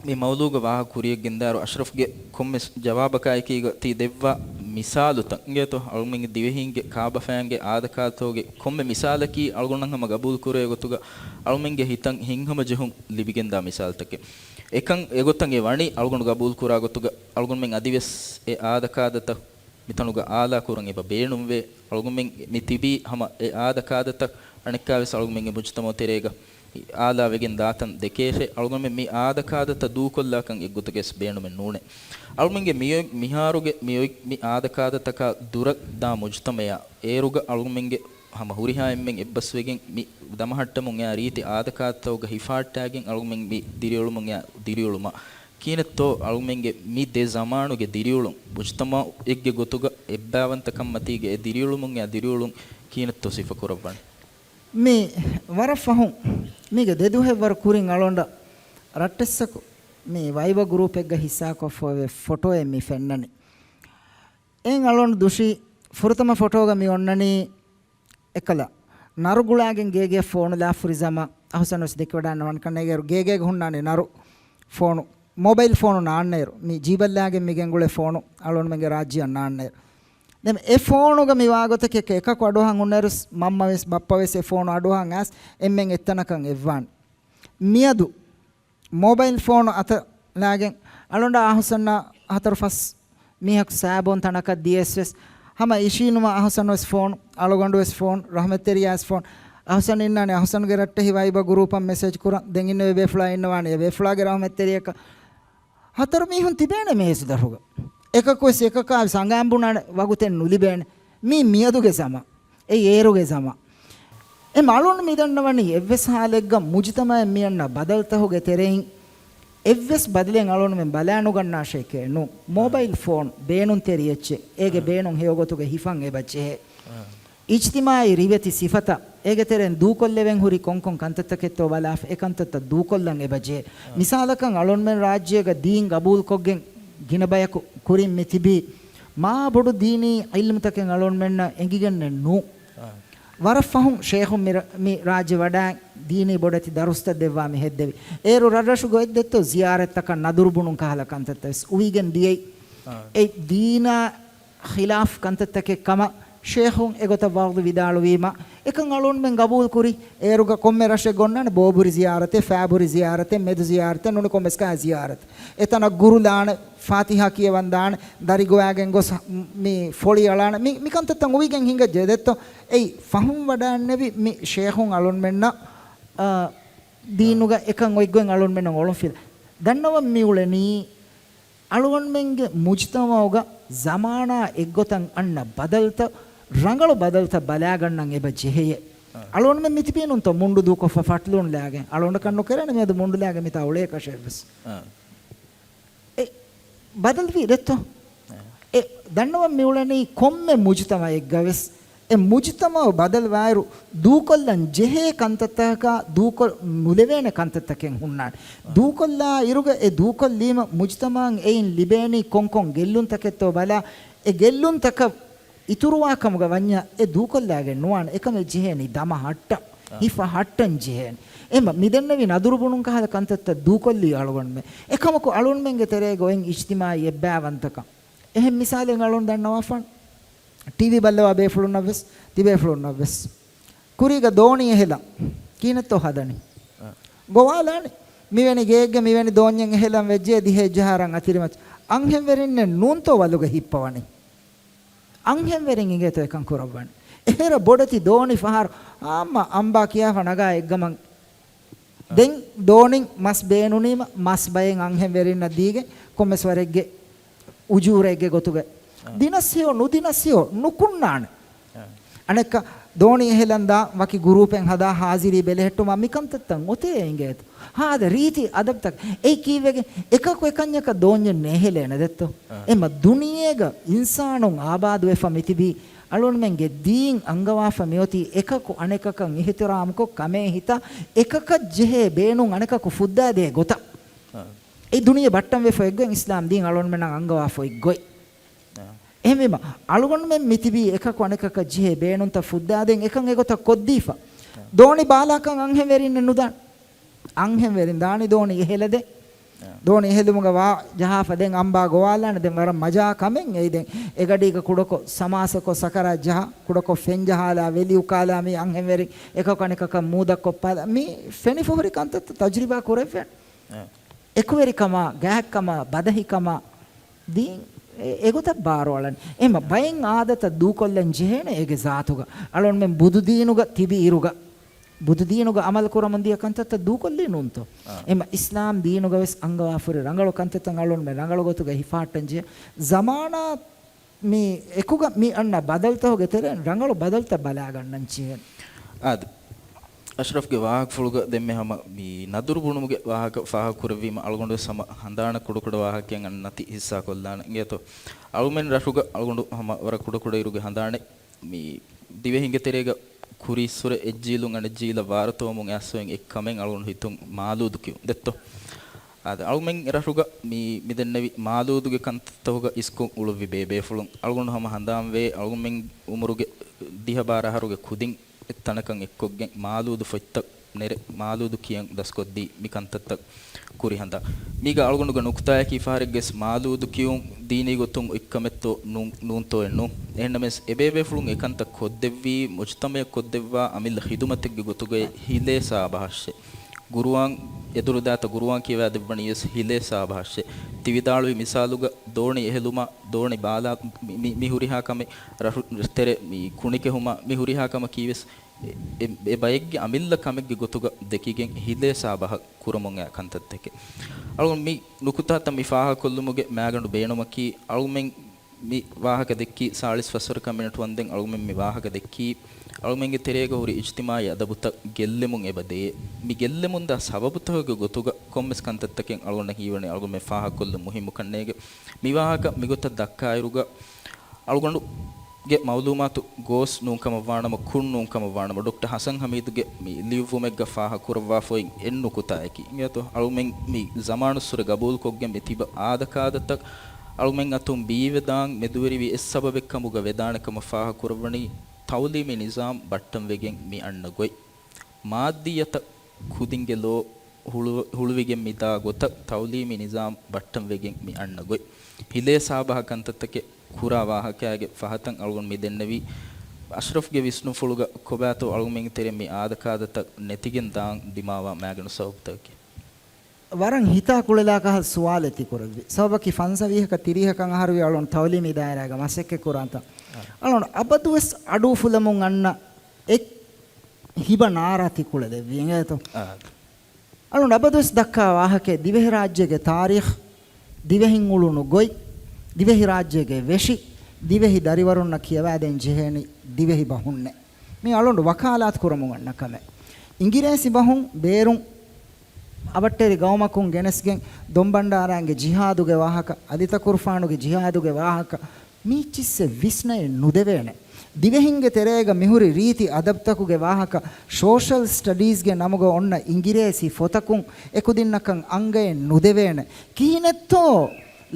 މި މައުޟޫގަ ވާހަކަ ކުރިޔަށް ގެންދާއިރު އަޝްރަފްގެ ކޮންމެސް ޖަވާބަކާއެކީގަ ތި ދެއްވާ މިސާލުތައް އިނގޭތޯ އަޅުމެންގެ ދިވެހީންގެ ކާބަފައިންގެ އާދަކާދަތަކުގެ ކޮންމެ މިސާލަކީ އަޅުގަނޑަށް ހަމަ ގަބޫލު ކުރެވޭ ގޮތުގަ އަޅުމެންގެ ހިތަށް ހިތްހަމަޖެހުން ލިބިގެންދާ މިސާލުތަކެއް. އެކަން އެގޮތަށް އެ ވަނީ އަޅުގަނޑު ގަބޫލު ކުރާ ގޮތުގަ އަޅުގަނޑުމެން އަދިވެސް އެ އާދަކާދަތައް މިތަނުގަ އާލާ ކުރަން އެބަ ބޭނުންވޭ. އަޅުގަނޑުމެން މި ތިބީ ހަމަ އެ އާދަކާދަތައް އަނެއްކާވެސް އަޅުގަނޑުމެންގެ މުޖުތަމަޢު ތެރޭގަ އާލާވެގެން ދާތަން ދެކޭށޭ. އަޅުގަނޑުމެން މި އާދަކާދަތައް ދޫކޮށްލާކަން އެއްގޮތަކަށް ވެސް ބޭނުމެއް ނޫނޭ. އަޅުގަނޑުމެންގެ މިއޮތް މިހާރުގެ މިއޮތް މި އާދަކާދަތަކާ ދުރަށް ދާ މުޖުތަމަޢާ އޭރުގަ އަޅުގަނޑުމެންގެ ހަމަ ހުރިހާ އެންމެން އެއްބަސްވެގެން މި ދަމަހައްޓަމުން އެއާ ރީތި އާދަކާދަތަކުގަ ހިފާއްޓާގެން އަޅުގަނޑުމެން މި ދިރިއުޅުމުން އެއާ ދިރިއުޅުމަށް ކިހިނެއްތޯ އަޅުގަނޑުމެންގެ މި ދެ ޒަމާނުގެ ދިރިއުޅުން، މުޖުތަމަޢެއްގެ ގޮތުގަ އެއްބައިވަންތަކަންމަތީގަ އެ ދިރިއުޅުމުން އެއާ ދިރިއުޅުން ކިހިނެއްތޯ ސިފަކުރައްވަނީ؟ މި ވަރަށް ފަހުން މީގެ ދެ ދުވަހެއްވަރު ކުރިން އަޅުގަނޑަށް ރައްޓެއްސަކު މި ވައިބަ ގްރޫޕެއްގަ ހިއްސާކޮށްފައިވޭ ފޮޓޯއެއް މި ފެންނަނީ. އެއިން އަޅުގަނޑު ދުށީ ފުރަތަމަ ފޮޓޯގަ މި އޮންނަނީ އެކަލަ ނަރު ގުޅާގެން ގޭގެ ފޯނު ލާފުރި ޒަމާ. އަހުސަން ވެސް ދެކިވަޑާންނަވަން ކަންނޭގެ އޭރު ގޭގޭގަ ހުންނާނެ ނަރު ފޯނު، މޮބައިލް ފޯނު ނާންނައިރު، މި ޖީބަށްލާގެން މި ގެންގުޅޭ ފޯނު އަޅުގަނޑުމެންގެ ރާއްޖެއަށް ނާންނައިރު. ދެން އެ ފޯނުގަ މި ވާގޮތަކީ އެކަކު އަޑުއަހަން ހުންނައިރު މަންމަ ވެސް ބައްޕަ ވެސް އެ ފޯނު އަޑުއަހަން އައިސް އެންމެން އެއްތަނަކަށް އެއްވާނެ. މިއަދު މޮބައިލް ފޯނު އަތަށް ލާގެން އަޅުގަނޑާ އަހުސަންނާ ހަތަރު ފަސް މީހަކު ސާބޯން ތަނަކަށް ދިޔަސް ވެސް ހަމަ އިށީނުމަށް އަހުސަން ވެސް ފޯނު، އަޅުގަނޑު ވެސް ފޯނު، ރަހުމަތްތެރިޔާ ވެސް ފޯނު. އަހުސަން އިންނާނެ އަހުސަންގެ ރައްޓެހި ވައިބަ ގުރޫޕަށް މެސެޖް ކުރަން. ދެން އިންނެވި ބޭފުޅާ އިންނަވާނެ އެ ބޭފުޅާގެ ރަހުމަތްތެރިޔަކަށް. ހަތަރު މީހުން ތިބޭނެ މޭޒު ދަށުގަ. އެކަކު ވެސް އެކަކާ ވެސް އަނގައިން ބުނާނެ ވަގުތެއް ނުލިބޭނެ. މީ މިއަދުގެ ޒަމާ. އެއީ އޭރުގެ ޒަމާ. އެ އަޅުން މި ދަންނަވަނީ އެއްވެސް ހާލެއްގަ މުޖުތަމައެއް މި އަންނަ ބަދަލުތަކުގެ ތެރެއިން އެއްވެސް ބަދަލެއް އަޅުންމެން ބަލާނުގަންނާށޭކޭ ނޫން. މޯބައިލް ފޯން ބޭނުންތެރި އެއްޗެއް. އޭގެ ބޭނުން ހެޔޮގޮތުގަ ހިފަން އެބަ ޖެހޭ. އިޖްތިމާއީ ރިވެތި ސިފަތައް އޭގެ ތެރެއިން ދޫކޮށްލެވެން ހުރި ކޮންކޮން ކަންތައްތަކެއްތޯ ބަލާފަ އެ ކަންތައްތައް ދޫކޮށްލަން އެބަ ޖެހޭ. މިސާލަކަށް އަޅުންމެން ރާއްޖޭގަ ދީން ގަބޫލުކޮށްގެން ގިނަ ބަޔަކު ކުރިން މި ތިބީ މާ ބޮޑު ދީނީ ޢިލްމުތަކެއް އަޅުންމެންނަށް އެނގިގެންނެއް ނޫން. ވަރަށް ފަހުން ޝޭޚުން މި ރ-، މި ރާއްޖެ ވަޑާ ދީނީ ބޮޑެތި ދަރުސްތައް ދެއްވާ މި ހެއްދެވި. އޭރު ރަށްރަށުގަ އޮތް ދެއްތޯ ޒިޔާރަތްތަކަށް ނަދުރު ބުނުން ކަހަލަ ކަންތައްތައް ވެސް އުވިގެން ދިޔައީ. އެ ދީނާ ޚިލާފް ކަންތައްތަކެއް ކަމަށް ޝޭޚުން އެގޮތަށް ވަޢުޡު ވިދާޅުވީމަ، އެކަން އަޅުންމެން ގަބޫލު ކުރި. އޭރުގަ ކޮންމެ ރަށެއް ގޮންނާނެ ބޯބުރި ޒިޔާރަތެއް، ފައިބުރި ޒިޔާރަތެއް، މެދު ޒިޔާރަތެއް، ނޫނީ ކޮންމެސް ކަހަލަ ޒިޔާރަތެއް. އެތަނަށް ގުރުލާނެ، ފާތިޙާ ކިޔަވަން ދާނެ، ދަރި ގޮވާގެން ގޮސް މި ފޮޅި އަޅާނެ، މި، މި ކަންތައްތައް އުވިގެން ހިނގައްޖެ ދެއްތޯ. އެއީ ފަހުން ވަޑާންނެވި މި ޝޭޚުން އަޅުންމެންނަށް، އާ، ދީނުގަ އެކަން އޮތްގޮތް އަޅުންމެންނަށް އޮޅުންފިލާ. ދަންނަވަން މިއުޅެނީ އަޅުގަނޑުމެންގެ މުޖުތަމަޢުގަ ޒަމާނާ އެއްގޮތަށް އަންނަ ބަދަލުތައް، ރަނގަޅު ބަދަލުތައް ބަލާގަންނަން އެބަ ޖެހެޔޭ. އަޅުގަނޑުމެން މިތިބީ ނޫންތޯ މުންޑު ދޫކޮށްފަ ފަޓްލޫން ލާގެން. އަޅުގަނޑަކަށް ނުކެރޭނެ މިއަދު މުންޑު ލާގެން މިތާ އުޅޭ ކަށެއްވެސް. އެ ބަދަލުވީ ދެއްތޯ؟ އެ ދަންނަވަން މިއުޅެނީ ކޮންމެ މުޖުތަމަޢެއްގަވެސް އެ މުޖުތަމަޢު ބަދަލުވާއިރު ދޫކޮށްލަން ޖެހޭ ކަންތައްތަކަކާ ދޫކޮށް ނުލެވޭނެ ކަންތައްތަކެއް ހުންނާނެ. ދޫކޮށްލާ އިރުގަ އެ ދޫކޮށްލީމަ މުޖުތަމަޢަށް އެއިން ލިބޭނީ ކޮންކޮން ގެއްލުންތަކެއްތޯ ބަލާ، އެ ގެއްލުންތަކަށް އިތުރުވާ ކަމުގަ ވަންޏާ އެ ދޫކޮށްލާގެން ނުވާނެ. އެކަމެއް ޖެހޭނީ ދަމަ ހައްޓަން، ހިފަ ހައްޓަން ޖެހޭނެ. އެމަ މިދެންނެވި ނަދުރު ބުނުން ކަހަލަ ކަންތައްތައް ދޫކޮށްލީ އަޅުގަނޑުމެން. އެކަމަކު އަޅުންމެންގެ ތެރޭގަ އޮތް އިޖްތިމާޢީ އެއްބައިވަންތަކަން. އެހެން މިސާލެއް އަޅުން ދަންނަވާފަން. ޓީވީ ބައްލަވާ ބޭފުޅުންނަށްވެސް، ތިބޭފުޅުންނަށްވެސް. ކުރީގަ ދޯނި އެހެލަން ކިހިނެއްތޯ ހަދަނީ؟ ގޮވާލާނެ. މިވެނި ގެއެއްގެ މިވެނި ދޯންޏެއް އެހެލަން ވެއްޖެ ދިހައެއް ޖަހާ ރަށް އަތިރިމައްޗަށް. އަންހެންވެރިންނެއް ނޫންތޯ ވަލުގަ ހިއްޕަވަނީ؟ އަންހެންވެރިން އިނގޭތޯ އެކަން ކުރައްވަނީ. އެހެރަ ބޮޑެތި ދޯނި ފަހަރު އާއްމަ އަނބާ ކިޔާފަ ނަގާ އެއްގަމަން. ދެން ދޯނިން މަސް ބޭނުނީމަ މަސް ބައެއް އަންހެންވެރިންނަށް ދީގެން ކޮންމެސް ވަރެއްގެ އުޖޫރައެއްގެ ގޮތުގަ. ދިނަސްހިޔޯ ނުދިނަސްހިޔޯ ނުކުންނާނެ. އަނެއްކާ ދޯނި އެހެލަން ދާ ވަކި ގުރޫޕެއް ހަދާ ހާޒިރީ ބެލެހެއްޓުމާ މިކަންތައްތައް އޮތޭ އިނގޭތޯ. ހާދަ ރީތި އަދަބްތަކެއް. އެއީ ކީއްވެގެން އެކަކު އެކަންޏަކަށް ދޯންޏެއް ނޭހެލޭނެ ދެއްތޯ. އެމަ ދުނިޔޭގަ އިންސާނުން އާބާދުވެފަ މިތިބީ އަޅުންމެންގެ ދީން އަންގަވާފަ މިއޮތީ އެކަކު އަނެކަކަށް އިޙްތިރާމްކޮށް ކަމޭ ހިތާ އެކަކަށް ޖެހޭ ބޭނުން އަނެކަކު ފުއްދާދޭ ގޮތަށް. އެ ދުނިޔެ ބައްޓަންވެފަ އެއްގޮތް އިސްލާމް ދީން އަޅުންމެންނަށް އަންގަވާފަ އެއްގޮތް. އެހެންވީމަ، އަޅުގަނޑުމެން މިތިބީ އެކަކު އަނެކަކަށް ޖެހޭ ބޭނުންތައް ފުއްދާދޭން އެކަން އެގޮތަށް ކޮށްދީފަ. ދޯނި ބާލާކަން އަންހެންވެރިންނެއް ނުދާން. އަންހެންވެރިން ދާނީ ދޯނި އެހެލަދޭން. ދޯނި އެހެލުމުގަ ވާ ޖަހާފަ ދެން އަނބާ ގޮވާލާނެ. ދެން ވަރަށް މަޖާ ކަމެއް އެއީ. ދެން އެގަޑީގަ ކުޑަކޮށް ސަމާސަކޮށް ސަކަރާތް ޖަހާ، ކުޑަކޮށް ފެން ޖަހާލާ، ވެލި އުކާލާ މީ އަންހެންވެރިން އެކަކު އަނެކަކަށް މޫދަށް ކޮށްޕާލާ. މީ ފެނިފަ ހުރި ކަންތައްތައް ތަޖުރިބާ ކުރެވޭނެ. އެކުވެރިކަމާ، ގާތްކަމާ، ބަދަހިކަމާ، ދީން އެ-، އެގޮތަށް ބާރުއަޅަން. އެމަ ބައެއް އާދަތައް ދޫކޮށްލަން ޖެހޭނެ އޭގެ ޒާތުގަ. އަޅުންމެން ބުދުދީނުގަ ތިބި އިރުގަ، ބުދުދީނުގަ އަމަލު ކުރަމުން ދިޔަ ކަންތައްތައް ދޫކޮށްލީ ނޫންތޯ؟ އެމަ އިސްލާމް ދީނުގަ ވެސް އަންގަވާފަ ހުރި ރަނގަޅު ކަންތައްތައް އަޅުންމެން ރަނގަޅު ގޮތުގަ ހިފަހައްޓަން ޖެހޭ. ޒަމާނާ މި އެކުގަ މި އަންނަ ބަދަލުތަކުގެ ތެރެއިން ރަނގަޅު ބަދަލުތައް ބަލާގަންނަން ޖެހޭނެ. އާދެ، އަޝްރަފްގެ ވާހަކަފުޅުގަ ދެންމެ ހަމަ މި ނަދުރު ބުނުމުގެ ވާހަކަ ފާހަގަ ކުރެއްވީމަ، އަޅުގަނޑު ވެސް ހަމަ ހަނދާނަށް ކުޑަކުޑަ ވާހަކައެއް އަންނަތި ހިއްސާ ކޮށްލާނެ. އިނގޭތޯ، އަޅުމެން ރަށުގަ އަޅުގަނޑު ހަމަ ވަރަށް ކުޑަކުޑަ އިރުގެ ހަނދާނެއް މި ދިވެހިންގެ ތެރޭގަ ކުރީއްސުރެ އެއްޖީލުން އަނެއްޖީލަށް ވާރުތޯމުން އައިސްފައި އެއްކަމެއް އަޅުގަނޑު ހިތުން މާލޫދު ކިޔުން ދެއްތޯ. އާދެ، އަޅުމެން ރަށުގަ މި، މިދެންނެވި މާލޫދުގެ ކަންތައްތަކުގަ އިސްކޮށް އުޅުއްވި ބޭބޭފުޅުން އަޅުގަނޑު ހަމަ ހަނދާންވޭ، އަޅުމެން އުމުރުގެ ދިހަ ބާރަ އަހަރުގެ ކުދިން އެއްތަނަކަށް އެއްކޮށްގެން މާލޫދު ފޮތްތައް ނެރެ، މާލޫދު ކިޔަން ދަސްކޮށްދީ މި ކަންތައްތައް ކުރި ހަނދާން. މީގަ އަޅުގަނޑުގެ ނުކުތާއަކީ ފަހަރެއްގެސް މާލޫދު ކިޔުން ދީނީ ގޮތުން އޮތްކަމެއްތޯ ނޫ-، ނޫންތޯއެއް ނޫން. އެހެންނަމަވެސް އެބޭބޭފުޅުން އެކަންތައް ކޮށްދެއްވީ މުޖުތަމައަށް ކޮށްދެއްވާ އަމިއްލަ ޚިދުމަތެއްގެ ގޮތުގައި ހިލޭ ސާބަހަށެއް. ގުރުއާން އެދުރުދާތަ ގުރުއާން ކިޔަވާދެއްވަނީވެސް ހިލޭ ސާބަހަށެއް. ތި ވިދާޅުވި މިސާލުގަ ދޯނި އެހެލުމާ، ދޯނި ބާލާ މި، މި، މި ހުރިހާ ކަމެއް، ރަށު ތެރެ މި ކުނިކެހުމާ މި ހުރިހާ ކަމަކީވެސް އެ، އެ، އެ ބައެއްގެ އަމިއްލަ ކަމެއްގެ ގޮތުގަ ދެކިގެން ހިލޭ ސާބަހަށް ކުރަމުން އައި ކަންތައްތަކެއް. އަޅުގަނޑު މި ނުކުތާތައް މި ފާހަގަކޮށްލުމުގެ މައިގަނޑު ބޭނުމަކީ އަޅުމެން މި ވާހަކަ ދެއްކީ ސާޅީސް ފަސްވަރަކަށް މިނެޓު ވަންދެން އަޅުމެން މި ވާހަކަ ދެއްކީ އަޅުމެންގެ ތެރޭގަ ހުރި އިޖްތިމާއީ އަދަބުތައް ގެއްލެމުން އެބަ ދޭ. މި ގެއްލެމުން ދާ ސަބަބުތަކުގެ ގޮތުގަ ކޮންމެސް ކަންތައްތަކެއް އަޅުގަނޑަށް ހީވަނީ އަޅުގަނޑު މި ފާހަގަކޮށްލުން މުހިއްމު ކަންނޭގެ. މި ވާހަކަ މިގޮތަށް ދައްކާއިރުގަ އަޅުގަނޑުގެ މައުލޫމާތު ގޯސް ނޫންކަމަށްވާނަމަ، ކުށް ނޫންކަމަށްވާނަމަ، ޑޮކްޓަ ހަސަން ހަމީދުގެ މި ލިޔުއްވުމެއްގަ ފާހަ ކުރައްވާފައި އެއް ނުކުތާއަކީ، އިނގޭތޯ، އަޅުމެން މި ޒަމާނުއްސުރެ ގަބޫލުކޮށްގެން މި ތިބަ އާދަކާދަތައް އަޅުމެން އަތުން ބީވެދާން މެދުވެރިވި އެއް ސަބަބެއްކަމުގަ ވެދާނެ ކަމަށް ފާހަ ކުރައްވަނީ ތައުލީމީ ނިޒާމް ބައްޓަންވެގެން މި އަންނަ ގޮތް. މާއްދިއްޔަތަށް ކުދިންގެ ލޯ ހުޅު-، ހުޅުވިގެން މިދާ ގޮތަށް ތައުލީމީ ނިޒާމް ބައްޓަންވެގެން މި އަންނަ ގޮތް. ހިލޭ ސާބަހަށް ކަންތައްތަކެއް ކުރާ ވާހަކައިގެ ފަހަތަށް އަޅުގަނޑު މި ދެންނެވީ. އަޝްރަފްގެ ވިސްނުންފުޅުގަ ކޮބާތޯ އަޅުގަނޑުމެންގެ ތެރެއިން މި އާދަކާދަތައް ނެތިގެން ދާން ދިމާވާ މައިގަނޑު ސަބަބުތަކަކީ؟ ވަރަށް ހިތާ ކުޅެލާކަހަލަ ސުވާލެއް ތި ކުރެއްވި. ސަބަބަކީ ފަންސަވީހަކަށް ތިރީހަކަށް އަހަރުވި އަޅުން ތައުލީމީ ދާއިރާގަ މަސައްކަތް ކުރާންތަ؟ އަޅުން އަބަދުވެސް އަޑު އުފުލަމުން އަންނަ އެއް ހިބަ ނާރާ ތި ކުޅެލެއްވި އިނގޭތޯ؟ އަޅުން އަބަދުވެސް ދައްކާ ވާހަކައެއް ދިވެހިރާއްޖޭގެ ތާރީޚް، ދިވެހިން އުޅުނު ގޮތް، ދިވެހިރާއްޖޭގެ ވެށި، ދިވެހި ދަރިވަރުންނަށް ކިޔަވާދޭން ޖެހޭނީ ދިވެހި ބަހުންނޭ. މީ އަޅުން ވަކާލާތު ކުރަމުން އަންނަ ކަމެއް. އިނގިރޭސި ބަހުން ބޭރުން އަވަށްޓެރި ގައުމަކުން ގެނެސްގެން ދޮންބަންޑާރާގެ ޖިހާދުގެ ވާހަކަ، އަލިތަކުރުފާނުގެ ޖިހާދުގެ ވާހަކަ، މީ އެއްޗިއްސެއް ވިސްނައެއް ނުދެވޭނެ. ދިވެހިންގެ ތެރޭގަ މިހުރި ރީތި އަދަބްތަކުގެ ވާހަކަ ސޯޝަލް ސްޓަޑީޒްގެ ނަމުގަ އޮންނަ އިނގިރޭސި ފޮތަކުން އެކުދިންނަކަށް އަނގައެއް ނުދެވޭނެ. ކިހިނެއްތޯ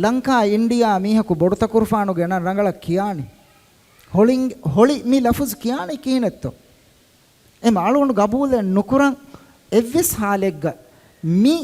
ލަންކާ އިންޑިއާ މީހަކު ބޮޑުތަކުރުފާނުގެ ނަން ރަނގަޅަށް ކިޔާނީ؟ ހޮޅިން-، ހޮޅި މި ލަފުޒު ކިޔާނީ ކިހިނެއްތޯ؟ އެމަ އަޅުގަނޑު ގަބޫލެއް ނުކުރަން އެއްވެސް ހާލެއްގަ މި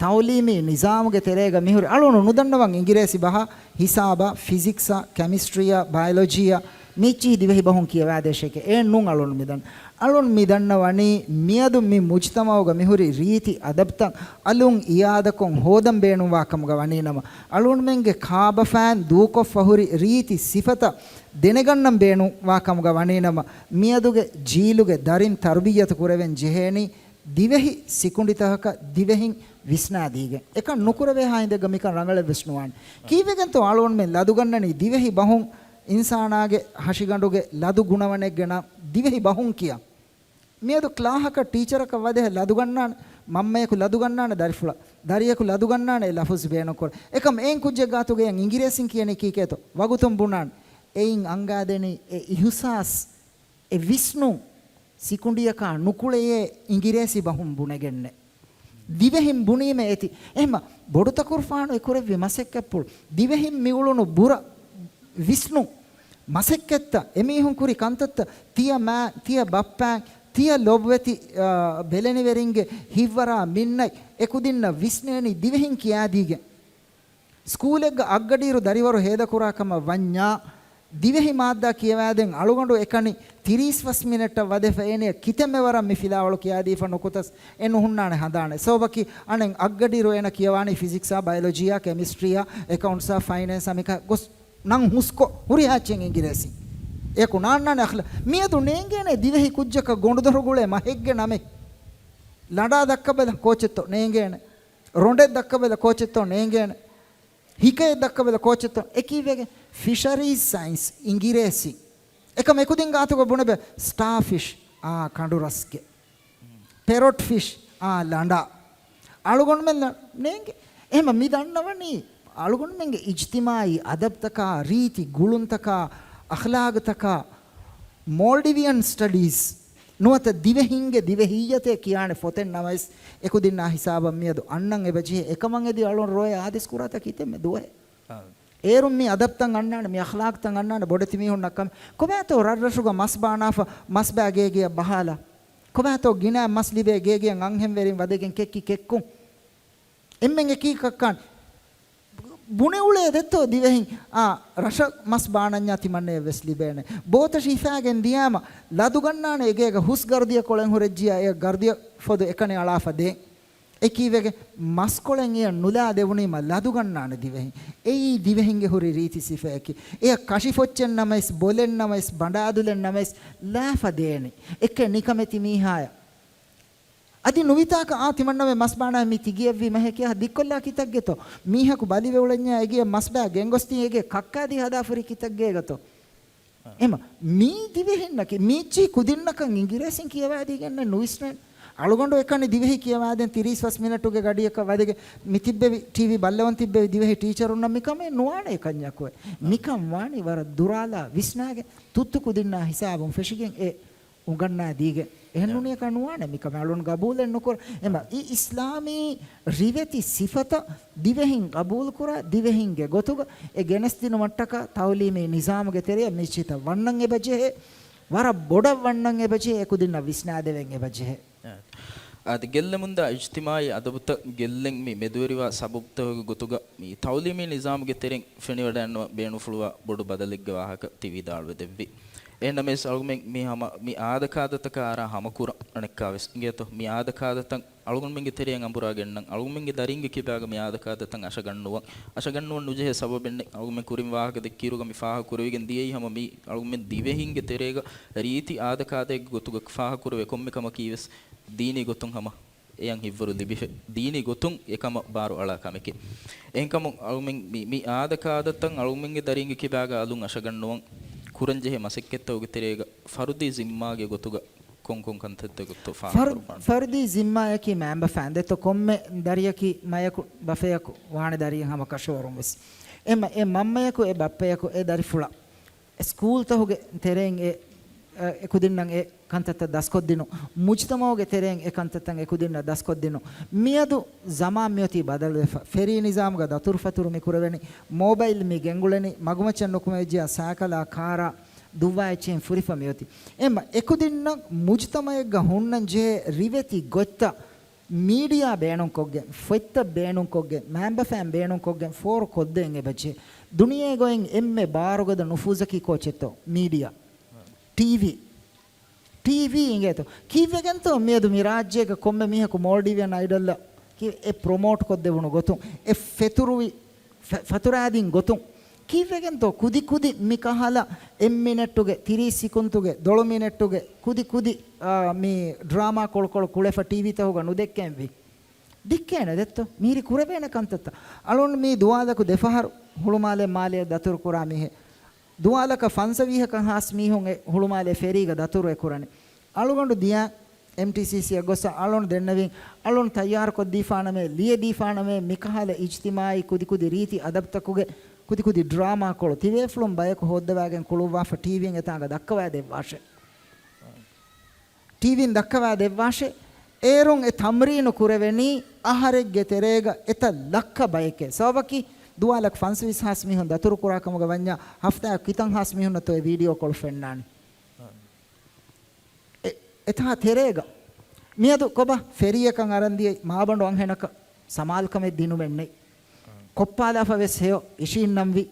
ތައުލީމީ ނިޒާމުގެ ތެރޭގަ މިހުރި އަޅުގަނޑު ނުދަންނަވަން އިނގިރޭސި ބަހަށް، ހިސާބަށް، ފިޒިކްސަށް، ކެމިސްޓްރީއަށް، ބަޔޮލޮޖީއަށް މިއްޗިހި ދިވެހި ބަހުން ކިޔަވާދޭށޭކޭ. އޭން ނޫން އަޅުން މިދަން. އަޅުން މި ދަންނަވަނީ މިއަދު މި މުޖްތަމައުގަ މިހުރި ރީތި އަދަބްތައް އަލުން އިއާދަކޮށް ހޯދަން ބޭނުންވާ ކަމުގަ ވަނީނަމަ، އަޅުންމެންގެ ކާބަފައިން ދޫކޮށްފަ ހުރި ރީތި ސިފަތައް ދެނެގަންނަން ބޭނުންވާ ކަމުގަ ވަނީނަމަ، މިއަދުގެ ޖީލުގެ ދަރިން ތަރުބިއްޔަތު ކުރެވެން ޖެހޭނީ ދިވެހި ސިކުނޑިތަކަކަށް ދިވެހިން ވިސްނާދީގެން. އެކަން ނުކުރެވޭ ހާއިނދެއްގަ މިކަން ރަނގަޅެއްވެސް ނުވާނެ. ކީއްވެގެންތޯ އަޅުގަނޑުމެން ލަދުގަންނަނީ ދިވެހި ބަހުން އިންސާނާގެ ހަށިގަނޑުގެ ލަދު ގުނަވަނެއްގެ ނަން ދިވެހި ބަހުން ކިޔަން؟ މިއަދު ކްލާހަކަށް ޓީޗަރަކަށް ވަދެހެއް ލަދުގަންނާނެ، މަންމަޔަކު ލަދުގަންނާނެ ދަރިފުޅަށް، ދަރިޔަކު ލަދުގަންނާނެ އެ ލަފުޒު ބޭނުންކުރަން. އެކަމް އެއިން ކުއްޖެއް ގާތުގައި އިނގިރޭސިން ކިޔަނީ ކީކޭތޯ؟ ވަގުތުން ބުނާނެ. އެއިން އަންގާދެނީ އެ އިހުސާސް، އެ ވިސްނުން ސިކުނޑިއަކާ ނުކުޅެޔޭ އިނގިރޭސި ބަހުން ބުނެގެންނެއް. ދިވެހިން ބުނީމޭ އޭތި. އެހެމަ ބޮޑުތަކުރުފާނު އެ ކުރެއްވި މަސައްކަތްޕުޅު، ދިވެހިން މިއުޅުނު ބުރަ ވިސްނުން، މަސައްކަތްތައް، އެމީހުން ކުރި ކަންތައްތައް، ތިޔަ މާ، ތިޔަ ބައްޕާ، ތިޔަ ލޮބުވެތި، އާ، ބެލެނިވެރިންގެ ހިތްވަރާ މިންނަތް އެކުދިންނަށް ވިސްނޭނީ ދިވެހިން ކިޔާދީގެން. ސްކޫލެއްގަ އަށްގަޑިއިރު ދަރިވަރު ހޭދަކުރާ ކަމަށް ވަންޏާ، ދިވެހި މާއްދާ ކިޔަވާދޭން އަޅުގަނޑު އެކަނި ތިރީސް ފަސް މިނެޓަށް ވަދެފަ އޭނަޔަށް ކިތަންމެ ވަރަށް މި ފިލާވަޅު ކިޔާދީފަ ނުކުތަސް އެ ނުހުންނާނެ ހަނދާނެއް. ސަބަބަކީ އަނެއް އަށްގަޑިއިރު އޭނަ ކިޔަވާނީ ފިޒިކްސާ، ބަޔޮލޮޖީއާ، ކެމިސްޓްރީއާ، އެކައުންޓްސްއާ، ފައިނޭންސްއާ މިކަ ގޮސް ނަން ހުސްކޮށް ހުރިހާ އެއްޗެއް އިނގިރޭސި. އެކު ނާންނާނެ އަޚްލާ. މިއަދު ނޭނގޭނެ ދިވެހި ކުއްޖަކަށް ގޮނޑުދޮރު ގުޅޭ މަހެއްގެ ނަމެއް. ލަނޑާ ދައްކަބަލަ ކޯޗެއްތޯ ނޭނގޭނެ. ރޮނޑެއް ދައްކަބަލަ ކޯޗެއްތޯ ނޭނގޭނެ. ހިކައެއް ދައްކަބަލަ ކޯޗެއްތޯ. އެކީވެގެ ފިޝަރީޒް ސައިންސް އިނގިރޭސި. އެކަމް އެކުދިން ގާތުގަ ބުނެބެ ސްޓާ ފިޝް، އާ، ކަނޑުރަސްގެ. ޕެރޮޓް ފިޝް، އާ، ލަނޑާ. އަޅުގަނޑުމެން ނޭނގެ. އެހެމަ މި ދަންނަވަނީ އަޅުގަނޑުމެންގެ އިޖްތިމާއީ އަދަބްތަކާ، ރީތި ގުޅުންތަކާ، އަޚްލާގުތަކާ، މޯލްޑިވިއަން ސްޓަޑީޒް، ނުވަތަ ދިވެހިންގެ ދިވެހިއްޔަތޭ ކިޔާނެ ފޮތެއް ނަމަވެސް، އެކުދިންނާ ހިސާބަށް މިއަދު އަންނަން އެބަޖެހޭ. އެކަމަށް އެދި އަޅުން ރޮއެ އާދިސް ކުރާތަ ކިތަންމެ ދުވަހެއް. އާ. އޭރުން މި އަދަބްތައް އަންނާނެ، މި އަޚްލާޤްތައް އަންނާނެ ބޮޑެތި މީހުންނަށް ކަމެއް. ކޮބާތޯ ރަށްރަށުގަ މަސް ބާނާފަ، މަސްބާ ގޭގެއަށް ބަހާލާ؟ ކޮބާތޯ ގިނަ މަސް ލިބޭ ގޭގެއަށް އަންހެންވެރިން ވަދެގެން ކެއްކި ކެއްކުން؟ އެންމެން އެކީ ކައްކާން ބުނެ އުޅޭ ދެއްތޯ ދިވެހިން. އާ، ރަށަށް މަސް ބާނަންޏާ ތިމަންނަޔަށް ވެސް ލިބޭނެ. ބޯތަށި ހިފާގެން ދިޔާމަ ލަދުގަންނާނެ އެގޭގަ ހުސް ގަރުދިޔަ ކޮޅެއް ހުރެއްޖިޔާ އެ ގަރުދިޔަ ފޮދު އެކަނި އަޅާފަ ދޭން. އެކީވެގެން މަސްކޮޅެއް އެޔަށް ނުލާ ދެވުނީމަ ލަދުގަންނާނެ ދިވެހިން. އެއީ ދިވެހިންގެ ހުރި ރީތި ސިފަޔަކީ. އެޔަށް ކަށިފޮއްޗެއް ނަމަވެސް، ބޮލެއް ނަމަވެސް، ބަނޑާދުލެއް ނަމަވެސް ލާފަ ދޭނެ. އެކެއް ނިކަމެތި މީހާޔަށް. އަދި ނުވިތާކަށް އާ ތިމަންނަމެ މަސްބާނާ މި ތިގިޔަށްވީ މަހެކި އަހަ ދިއްކޮށްލާ ކިތައްގެތޯ؟ މީހަކު ބަލިވެ އުޅެންޏާ އެގިޔަ މަސްބާ ގެންގޮސްތީ އެގޭ ކައްކާދީ ހަދާފުރި ކިތައްގޭގަތޯ؟ އެމަ މީ ދިވެހިންނަކީ މީއްޗީ ކުދިންނަކަށް އިނގިރޭސިން ކިޔަވާދީގެންނެއް ނުވިސްނޭނެ. އަޅުގަނޑު އެކަނި ދިވެހި ކިޔަވާދޭން ތިރީސް ފަސް މިނެޓުގެ ގަޑިއަކަށް ވަދެގެ މި ތިއްބެވި ޓީވީ ބައްލަވަން ތިއްބެވި ދިވެހި ޓީޗަރުންނަށް މިކަމެއް ނުވާނެ ކަންޏަކުއެ. މިކަން ވާނީ ވަރަށް ދުރާލާ ވިސްނާގެ ތުއްތު ކުދިންނާ ހިސާބުން ފެށިގެން އެ އުނގަންނާ ދީގެ. އެހެން ނޫނީ އެކަން ނުވާނެ މިކަމެއް އަޅުން ގަބޫލެއް ނުކުރ. އެމަ އި އިސްލާމީ ރިވެތި ސިފަތައް ދިވެހިން ގަބޫލުކުރާ ދިވެހިންގެ ގޮތުގަ އެ ގެނެސްދިނުމަށްޓަކާ ތައުލީމީ ނިޒާމުގެ ތެރެއަށް މިއްޗިތައް ވަންނަން އެބަޖެހޭ. ވަރަށް ބޮޑަށް ވަންނަން އެބަޖެހޭ. އެކުދިންނަށް ވިސްނާދެވެން އެބަޖެހޭ. އާދެ، ގެއްލެމުންދާ އިޖްތިމާއީ އަދަބުތައް ގެއްލެން މި މެދުވެރިވާ ސަބަބުތަކުގެ ގޮތުގަ މި ތައުލީމީ ނިޒާމުގެ ތެރެއިން ފެނިވަޑައިންނަވަން ބޭނުންފުޅުވާ ބޮޑު ބަދަލެއްގެ ވާހަކަ ތި ވިދާޅުވެ ދެއްވި. އެހެންނަމަވެސް އަޅުގަނޑުމެން މި ހަމަ މި އާދަކާދަތަކާ އަރާ ހަމަކުރަން އަނެއްކާވެސް އިނގޭތޯ، މި އާދަކާދަތައް އަޅުގަނޑުމެންގެ ތެރެއަށް އަނބުރާގެންނަން، އަޅުގަނޑުމެންގެ ދަރިންގެ ކިބާގަ މި އާދަކާދަތައް އަށަގަންނުވަން، އަށަގަންނުވަން ނުޖެހޭ ސަބަބެއްނެތް. އަޅުގަނޑުމެން ކުރިން ވާހަކަ ދެއްކިއިރުގަ މި ފާހަގަ ކުރެވިގެން ދިޔައީ ހަމަ މި އަޅުގަނޑުމެން ދިވެހިންގެ ތެރޭގަ ރީތި އާދަކާދައެއްގެ ގޮތުގަ ފާހަގަ ކުރެވޭ ކޮންމެ ކަމަކީވެސް ދީނީ ގޮތުން ހަމަ އެޔަށް ހިތްވަރު ލިބިފަ، ދީނީ ގޮތުން އެކަމަށް ބާރު އަޅާ ކަމެކޭ. އެހެންކަމުން އަޅުމެން މި، މި އާދަކާދަތައް އަޅުމެންގެ ދަރީންގެ ކިބާގަ އަލުން އަށަގަންނުވަން ކުރަންޖެހޭ މަސައްކަތްތަކުގެ ތެރޭގަ ފަރުދީ ޒިންމާގެ ގޮތުގަ ކޮންކޮން ކަންތައްތައް ގޮތު ފާހަގަ ފަރު، ކުރައްވާނެ. ފަރުދީ ޒިންމާއަކީ މައިންބަފައިން ދެއްތޯ ކޮންމެ ދަރިއަކީ މަޔަކު ބަފަޔަކު ވާނެ ދަރިއެއް ހަމަ ކަށަވަރުން ވެސް. އެ މަ، އެ މަންމަޔަކު އެ ބައްޕަޔަކު އެ ދަރިފުޅަށް ސްކޫލްތަހުގެ ތެރެއިން އެ، އެ ކުދިންނަށް އެ ކަންތައްތައް ދަސްކޮށްދިނުން، މުޖްތަމައުގެ ތެރެއިން އެ ކަންތައްތައް އެ ކުދިންނަށް ދަސްކޮށްދިނުން. މިއަދު ޒަމާން މިއޮތީ ބަދަލުވެފަ. ފެރީ ނިޒާމުގަ ދަތުރުފަތުރު މި ކުރެވެނީ، މޯބައިލް މި ގެންގުޅެނީ، މަގުމައްޗަށް ނުކުމެވިއްޖިޔާ ސައިކަލާ ކާރާ ދުއްވާ އެއްޗެހިން ފުރިފަ މިއޮތީ. އެމަ އެކުދިންނަށް މުޖްތަމައެއްގަ ހުންނަން ޖެހޭ ރިވެތި ގޮތްތައް މީޑިއާ ބޭނުންކޮށްގެން، ފޮތްތައް ބޭނުންކޮށްގެން، މައިންބަފައިން ބޭނުންކޮށްގެން ފޯރު ކޮށްދޭން އެބަޖެހޭ. ދުނިޔޭގައި އެންމެ ބާރުގަދަ ނުފޫޒަކީ ކޯޗެއްތޯ؟ މީޑިއާ. ޓީވީ. ޓީވީ އިނގޭތޯ. ކީއްވެގެންތޯ މިއަދު މި ރާއްޖޭގަ ކޮންމެ މީހަކު މޯލްޑިވިއަން އައިޑަލްއަށް ކި، އެ ޕްރޮމޯޓް ކޮށްދެވުނު ގޮތުން، އެ ފެތުރުވި، ފެ، ފަތުރާދިން ގޮތުން ކީއްވެގެންތޯ ކުދި ކުދި މިކަހަލަ އެއް މިނެޓުގެ، ތިރީސް ސިކުންތުގެ، ދޮޅު މިނެޓުގެ ކުދި ކުދި، އާ، މި ޑްރާމާ ކޮޅުކޮޅު ކުޅެފަ ޓީވީތަހުގަ ނުދެއްކެންވީ؟ ދެއްކޭނެ ދެއްތޯ؟ މިހިރި ކުރެވޭނެ ކަންތައްތައް. އަޅުން މީ ދުވާލަކު ދެފަހަރު ހުޅުމާލެ މާލެއަށް ދަތުރު ކުރާ މީހެއް. ދުވާލަކަށް ފަންސަވީހަކަށް ހާސް މީހުން އެ ހުޅުމާލެ ފެރީގަ ދަތުރު އެ ކުރަނީ. އަޅުގަނޑު ދިޔަ އެމްޓީސީސީއަށް ގޮސް އަޅުން ދެންނެވިން، އަޅުން ތައްޔާރުކޮށްދީފާނަމޭ، ލިޔެދީފާނަމޭ، މިކަހަލަ އިޖްތިމާއީ ކުދިކުދި ރީތި އަދަބްތަކުގެ ކުދިކުދި ޑްރާމާ ކޮޅު ތިބޭފުޅުން ބަޔަކު ހޯއްދަވާގެން ކުޅުއްވާފަ ޓީވީން އެތާނގަ ދައްކަވާ ދެއްވާށޭ. ޓީވީން ދައްކަވާ ދެއްވާށޭ. އޭރުން އެ ތަމްރީނު ކުރެވެނީ އަހަރެއްގެ ތެރޭގަ އެތައް ލައްކަ ބައެކޭ. ސަބަބަކީ ދުވާލަކު ފަންސަވީސް ހާސް މީހުން ދަތުރު ކުރާ ކަމުގަ ވަންޏާ ހަފްތާއަކު ކިތަން ހާސް މީހުންނަށްތޯ އެ ވީޑިއޯ ކޮޅު ފެންނާނީ. އެ، އެތާ ތެރޭގަ މިއަދު ކޮބާ ފެރީއަކަށް އަރަން ދިޔައީ މާބަނޑު އަންހެނަކަށް ސަމާލުކަމެއް ދިނުމެއްނެތް. ކޮއްޕާލާފަ ވެސް ހެޔޮ އިށީންނަންވީ.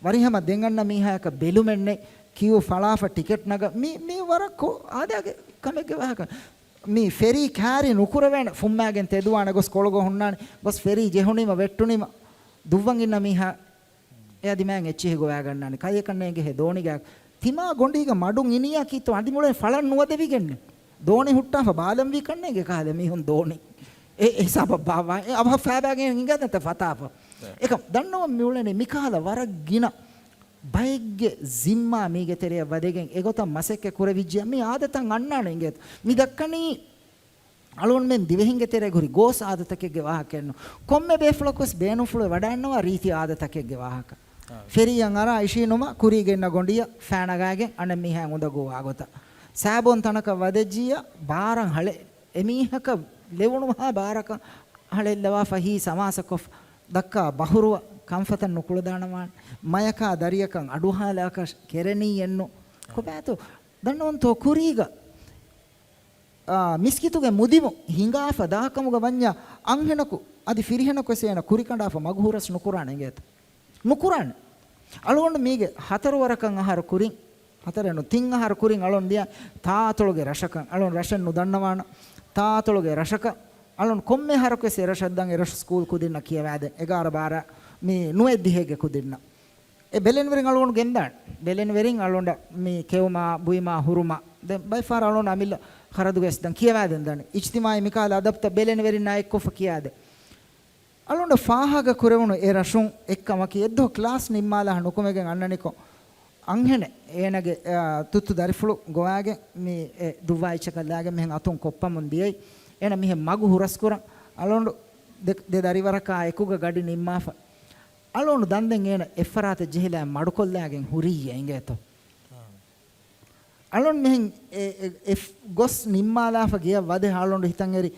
ވަރިހަމަ ދެން އަންނަ މީހާޔަކަށް ބެލުމެއްނެތް. ކިއު ފަޅާފަ ޓިކެޓް ނަގަ، މީ، މީ ވަރަށް ކޯ، އާދައިގެ ކަމެއްގެ ވާހަކަ. މީ ފެރީ ކާރި ނުކުރެވޭނެ، ފުއްމާގެން ތެދުވާނެ ގޮސް ކޮޅުގަ ހުންނާނެ ގޮސް ފެރީ ޖެހުނީމަ ވެއްޓުނީމަ ދުއްވަން އިންނަ މީހާ އެ އަދި މާތް އެއްޗިހި ގޮވާގަންނާނެ. ކަލޭކަށް ނޭނގެ ހެ ދޯނިގާ ތިމާ ގޮނޑީގަ މަޑުން އިނިޔާ ކީއްތޯ އަދި މުޅެން ފަޅަށް ނުވަދެވިގެންނެ. ދޯނި ހުއްޓާފަ ބާލަންވީ ކަންނޭނގެ ކަހަލަ މީހުން ދޯނި. އެ، އެ ހިސާބަށް ބާވާ. އެ އަވަހަށް ފައިބާގެން ހިނގާދެންތަ ފަތާފަ. އެކަމް ދަންނަވަން މިއުޅެނީ މިކަހަލަ ވަރަށް ގިނަ ބައެއްގެ ޒިންމާ މީގެ ތެރެއަށް ވަދެގެން އެގޮތަށް މަސައްކަތް ކުރެވިއްޖިޔާ މި އާދަތައް އަންނާނެ އިނގޭތަ؟ މި ދައްކަނީ އަޅުންމެން ދިވެހިންގެ ތެރޭގަ ހުރި ގޯސް އާދަތަކެއްގެ ވާހަކައެއްނު. ކޮންމެ ބޭފުޅަކުވެސް ބޭނުންފުޅުވެ ވަޑައިންނަވާ ރީތި އާދަތަކެއްގެ ވާހަކަ. އާ. ފެރީއަށް އަރާ އިށީނުމަށް ކުރީގަ އިންނަ ގޮނޑިއަށް ފައިނަގާގެން އަނެއް މީހާ އުނދަގޫ ވާގޮތަށް. ސާބޯން ތަނަކަށް ވަދެއްޖިއްޔާ ބާރަށް ހަޅޭ، އެމީހަކަށް ލެވުނު ހާ ބާރަކަށް ހަޅޭއްލަވާފަ ހީ ސަމާސަކޮށް ދައްކާ ބަހުރުވަ ކަންފަތަށް ނުކުޅަދާނަވާނެ. މަޔަކާ ދަރިޔަކަށް އަޑުހާލާކަށް ކެރެނީއެއްނު. ކޮބާތޯ ދަންނަވަންތޯ ކުރީގަ އާ، މިސްކިތުގެ މުދިމު ހިނގާފަ ދާކަމުގަ ވަންޏާ އަންހެނަކު އަދި ފިރިހެނަކު ވެސް އޭނަ ކުރިކަނޑާފަ މަގު ހުރަސް ނުކުރާނެ އިނގޭތަ؟ ނުކުރާނެ. އަޅުގަނޑު މީގެ ހަތަރު ވަރަކަށް އަހަރު ކުރިން، ހަތަރެއް ނޫން، ތިން އަހަރު ކުރިން އަޅުން ދިޔަ ތާއަތޮޅުގެ ރަށަކަށް، އަޅުން ރަށެއް ނުދަންނަވާނަ، ތާއަތޮޅުގެ ރަށަކަށް އަޅުން ކޮންމެ އަހަރަކު ވެސް އެ ރަށަށް ދަން އެ ރަށު ސްކޫލް ކުދިންނަށް ކިޔަވާދޭން، އެގާރަ ބާރަ މި ނުވައެއް ދިހައެއްގެ ކުދިންނަށް. އެ ބެލެނިވެރިން އަޅުގަނޑު ގެންދާނެ. ބެލެނިވެރިން އަޅުގަނޑަށް މި ކެއުމާ، ބުއިމާ، ހުރުމާ. ދެން ބައެއް ފަހަރަށް އަޅުގަނޑު އަމިއްލަ ޚަރަދުގައި ވެސް ދަން ކިޔަވާދޭން ދާނެ. އިޖްތިމާޢީ މިކަހަލަ އަދަބުތައް ބެލެނިވެރިންނާ އެއްކޮށްފަ ކިޔާދޭން. އަޅުގަނޑަށް ފާހަގަ ކުރެވުނު އެ ރަށުން އެއްކަމަކީ، އެއްދުވަހު ކްލާސް ނިންމާލާ ނުކުމެގެން އަންނަނިކޮށް، އަންހެނެއް އޭނަގެ، އާ، ތުއްތު ދަރިފުޅު ގޮވާގެން މި އެ ދުއްވާ އެއްޗަކަށް ލާގެން މިހެން އަތުން ކޮށްޕަމުން ދިޔައީ. އޭނަ މިހެން މަގު ހުރަސްކުރަން. އަޅުގަނޑު ދެ، ދެ ދަރިވަރަކާ އެކުގަ ގަޑި ނިންމާފަ. އަޅުގަނޑު ދަންދެން އޭނަ އެއްފަރާތަށް ޖެހިލާ މަޑުކޮށްލާގެން ހުރިއްޔާ އިނގޭތޯ. އަޅުން މިހެން އެ، އެ، އެ، ގޮސް ނިންމާލާފަ ގެޔަށް ވަދެ އަޅުން ހިތަށް އެރި.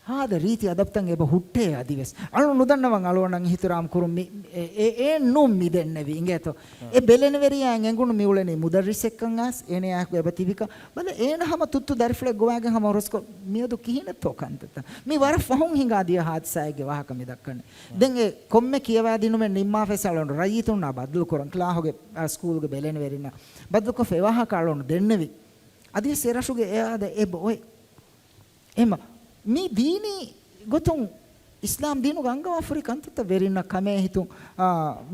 ހާދަ ރީތި އަދަބުތައް އެބަ ހުއްޓޭ އަދިވެސް. އަޅުން ނުދަންނަވަން އަޅުގަނޑަށް އިޙްތިރާމް ކުރުން މި، އެ، އެ، އެ ނޫން މި ދެންނެވީ އިނގޭތޯ. އެ ބެލެނިވެރިޔާ އެނގުނު މި އުޅެނީ މުދައްރިސެއްކަން އާސް، އޭނަޔާ އެބަ ތިބިކަން. ބަލަ އޭނަ ހަމަ ތުއްތު ދަރިފުޅެއް ގޮވާގެން ހަމަ ހުރަސްކޮށް މިއަދު ކިހިނެއްތޯ ކަންތައްތައް. މި ވަރަށް ފަހުން ހިނގާ ދިޔަ ހާދިސާއެއްގެ ވާހަކަ މި ދައްކަނީ. ދެން އެ ކޮންމެ ކިޔަވާދިނުމެއް ނިންމާފަ ވެސް އަޅުން ރައްޔިތުންނާ ބައްދަލުކުރަން، ކްލާހުގެ، އާ، ސްކޫލްގެ ބެލެނިވެރިންނާ ބައްދަލުކޮށްފަ އެ ވާހަކަ އަޅުން ދެންނެވި. އަދިވެސް އެ ރަށުގެ އެ އާދަ އެބަ އޮތް. އެމަ، މި ދީނީ ގޮތުން އިސްލާމް ދީނުގަ އަންގަވާފަހުރި ކަންތައްތައް ވެރިންނަށް ކަމޭ ހިތުން، އާ،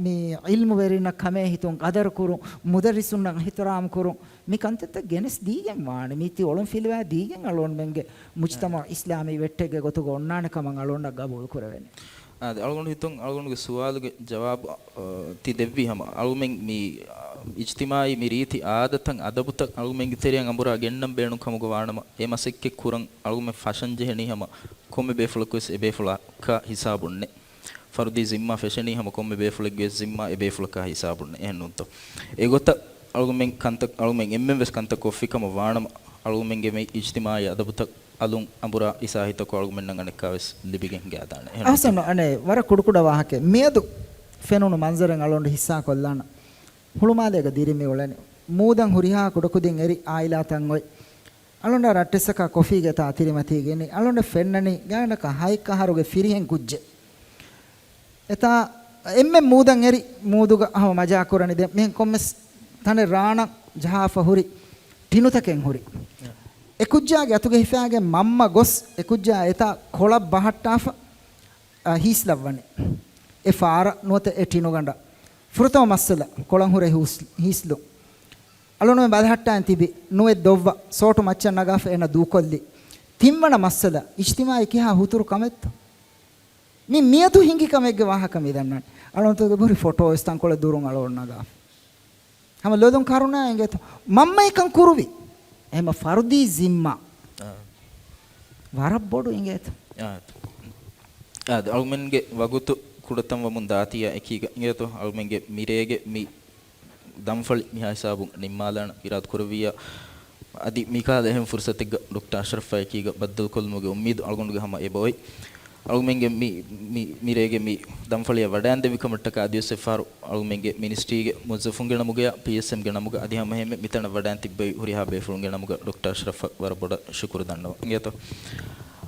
މި ޢިލްމު ވެރިންނަށް ކަމޭ ހިތުން ޤަދަރު ކުރުން، މުދައްރިސުންނަށް އިޙްތިރާމް ކުރުން، މި ކަންތައްތައް ގެނެސް ދީގެން ވާނެ. މީތި އޮޅުން ފިލުވާ ދީގެން އަޅުގަނޑުމެންގެ މުޖްތަމަޢު އިސްލާމީ ވެއްޓެއްގެ ގޮތުގަ އޮންނާނެ ކަމަށް އަޅުގަނޑަށް ގަބޫލު ކުރެވޭނެ. އާދެ، އަޅުގަނޑު ހިތުން އަޅުގަނޑުގެ ސުވާލުގެ ޖަވާބު، އަ، ތި ދެއްވީ ހަމަ. އަޅުމެން މި، އަ، އިޖްތިމާޢީ މި ރީތި އާދަތައް އަދަބުތައް އަޅުމެންގެ ތެރެއަށް އަނބުރާ ގެންނަން ބޭނުން ކަމުގަ ވާނަމަ، އެ މަސައްކަތް ކުރަން އަޅުމެން ފަށަން ޖެހެނީ ހަމަ ކޮންމެ ބޭފުޅަކުވެސް އެ ބޭފުޅަކާ ހިސާބުންނެއް. ފަރުދީ ޒިންމާ ފެށެނީ ހަމަ ކޮންމެ ބޭފުޅެއްގެވެސް ޒިންމާ އެ ބޭފުޅަކާ ހިސާބުންނެއް. އެހެންނޫންތޯ؟ އެގޮތަށް އަޅުމެން ކަންތައް، އަޅުމެން އެންމެންވެސް ކަންތައް ކޮށްފި ކަމަށް ވާނަމަ، އަޅުމެންގެ މި އިޖްތިމާޢީ އަދަބުތައް އަލުން އަނބުރާ އިސާހިތަކު އަޅުގަނޑުމެންނަށް އަނެއްކާވެސް ލިބިގެން ހިނގާދާނެ. އެހެން އަހްސަން، އަނެއް ވަރަށް ކުޑަކުޑަ ވާހަކައެއް. މިއަދު ފެނުނު މަންޒަރެއް އަޅުގަނޑު ހިއްސާކޮށްލާނަން. ހުޅުމާލޭގަ ދިރި މި އުޅެނީ. މޫދަށް ހުރިހާ ކުޑަކުދިން އެރި އާއިލާތައް އޮތް. އަޅުގަނޑާ ރައްޓެއްސަކާ ކޮފީގެ އެތާ ތިރިމަތީގަ އިނީ. އަޅުގަނޑަށް ފެންނަނީ ގާތްގަނޑަކަށް ހައެއް އަހަރުގެ ފިރިހެން ކުއްޖެއް. އެތާ އެންމެން މޫދަށް އެރި، މޫދުގަ ހަމަ މަޖާ ކުރަނީ. ދެން މިހެން ކޮންމެސް ތަނެއް ރާނަށް ޖަހާފަ ހުރި ޓިނުތަކެއް ހުރި. އެ ކުއްޖާގެ އަތުގެ ހިފާގެން މަންމަ ގޮސް އެ ކުއްޖާ އެތާ ކޮޅަށް ބަހައްޓާފަ، އަ، ހީސްލައްވަނީ. އެ ފާރަށް ނުވަތަ އެ ޓިނުގަނޑަށް. ފުރަތަމަ މައްސަލަ، ކޮޅަށް ހުރެ ހޫސް-، ހީސްލުން. އަޅުގަނޑުމެން ބަލަހައްޓާން ތިބި ނުވެ ދޮއްވަ ސޯޓު މައްޗަށް ނަގާފަ އޭނަ ދޫކޮށްލި. ތިންވަނަ މައްސަލަ، އިޖްތިމާޢީ ކިހާ ހުތުރު ކަމެއްތޯ؟ މި މިއަދު ހިނގި ކަމެއްގެ ވާހަކަ މި ދަންނަނީ. އަޅުގަނޑު ބުރި ފޮޓޯ ވެސް ތަންކޮޅެއް ދުރުން އަޅުގަނޑު ނަގާފަ. ހަމަ ލޮލުން ކަރުނާ އިނގޭތޯ. މަންމައިކަން ކުރުވި. އެހެމަ ފަރުދީ ޒިންމާ. އާ. ވަރަށް ބޮޑު އިނގޭތޯ. އާ. އާ، އަޅުމެންގެ ވަގުތު ކުޑަތަން ވަމުން ދާތީއާ އެކީގަ އިނގޭތޯ. އަޅުމެންގެ މިރޭގެ މި ދަންފަޅި މިހާ ހިސާބުން ނިންމާލާނަ އިރާދަ ކުރެއްވިއްޔާ، އަދި މިކަހަލަ އެހެން ފުރުސަތެއްގަ ޑޮކްޓަރ އަޝްރަފާ އެކީގަ ބައްދަލުކޮށްލުމުގެ އުއްމީދު އަޅުގަނޑުގެ ހަމަ އެބައޮތް. އަޅުގަނޑުމެންގެ މި، މި، މިރޭގެ މި ދަންފަޅިއަށް ވަޑައިންދެއްވި ކަމަށްޓަކާ އަދިވެސް އެއްފަހަރު އަޅުގަނޑުމެންގެ މިނިސްޓްރީގެ މުވައްޒަފުންގެ ނަމުގަޔާ ޕީއެސްއެމްގެ ނަމުގަ އަދި ހަމައެހެންމެ މިތަނަށް ވަޑައިން ތިއްބެވި ހުރިހާ ބޭފުޅުންގެ ނަމުގަ ޑޮކްޓަރ އަޝްރަފަށް ވަރަށް ބޮޑަށް ޝުކުރު ދަންނަވަން. އިނގޭތޯ؟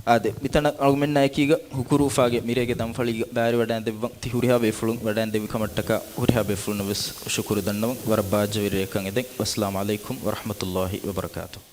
އާދެ، މިތަނަށް އަޅުގަނޑުމެންނާ އެކީގަ ހުކުރުވެފާގެ މިރޭގެ ދަންފަޅީގަ ބައިވެރިވަޑައިންދެއްވަން ތި ހުރިހާ ބޭފުޅުން ވަޑައިންދެއްވި ކަމަށްޓަކާ ހުރިހާ ބޭފުޅުންނަށް ވެސް ޝުކުރު ދަންނަވަން. ވަރަށް ބާއްޖަވެރި ރެއަކަށް އެދެން. ވައްސަލާމް ޢަލައިކުމް ވަރަޙްމަތުﷲ ވަބަރަކާތުހު.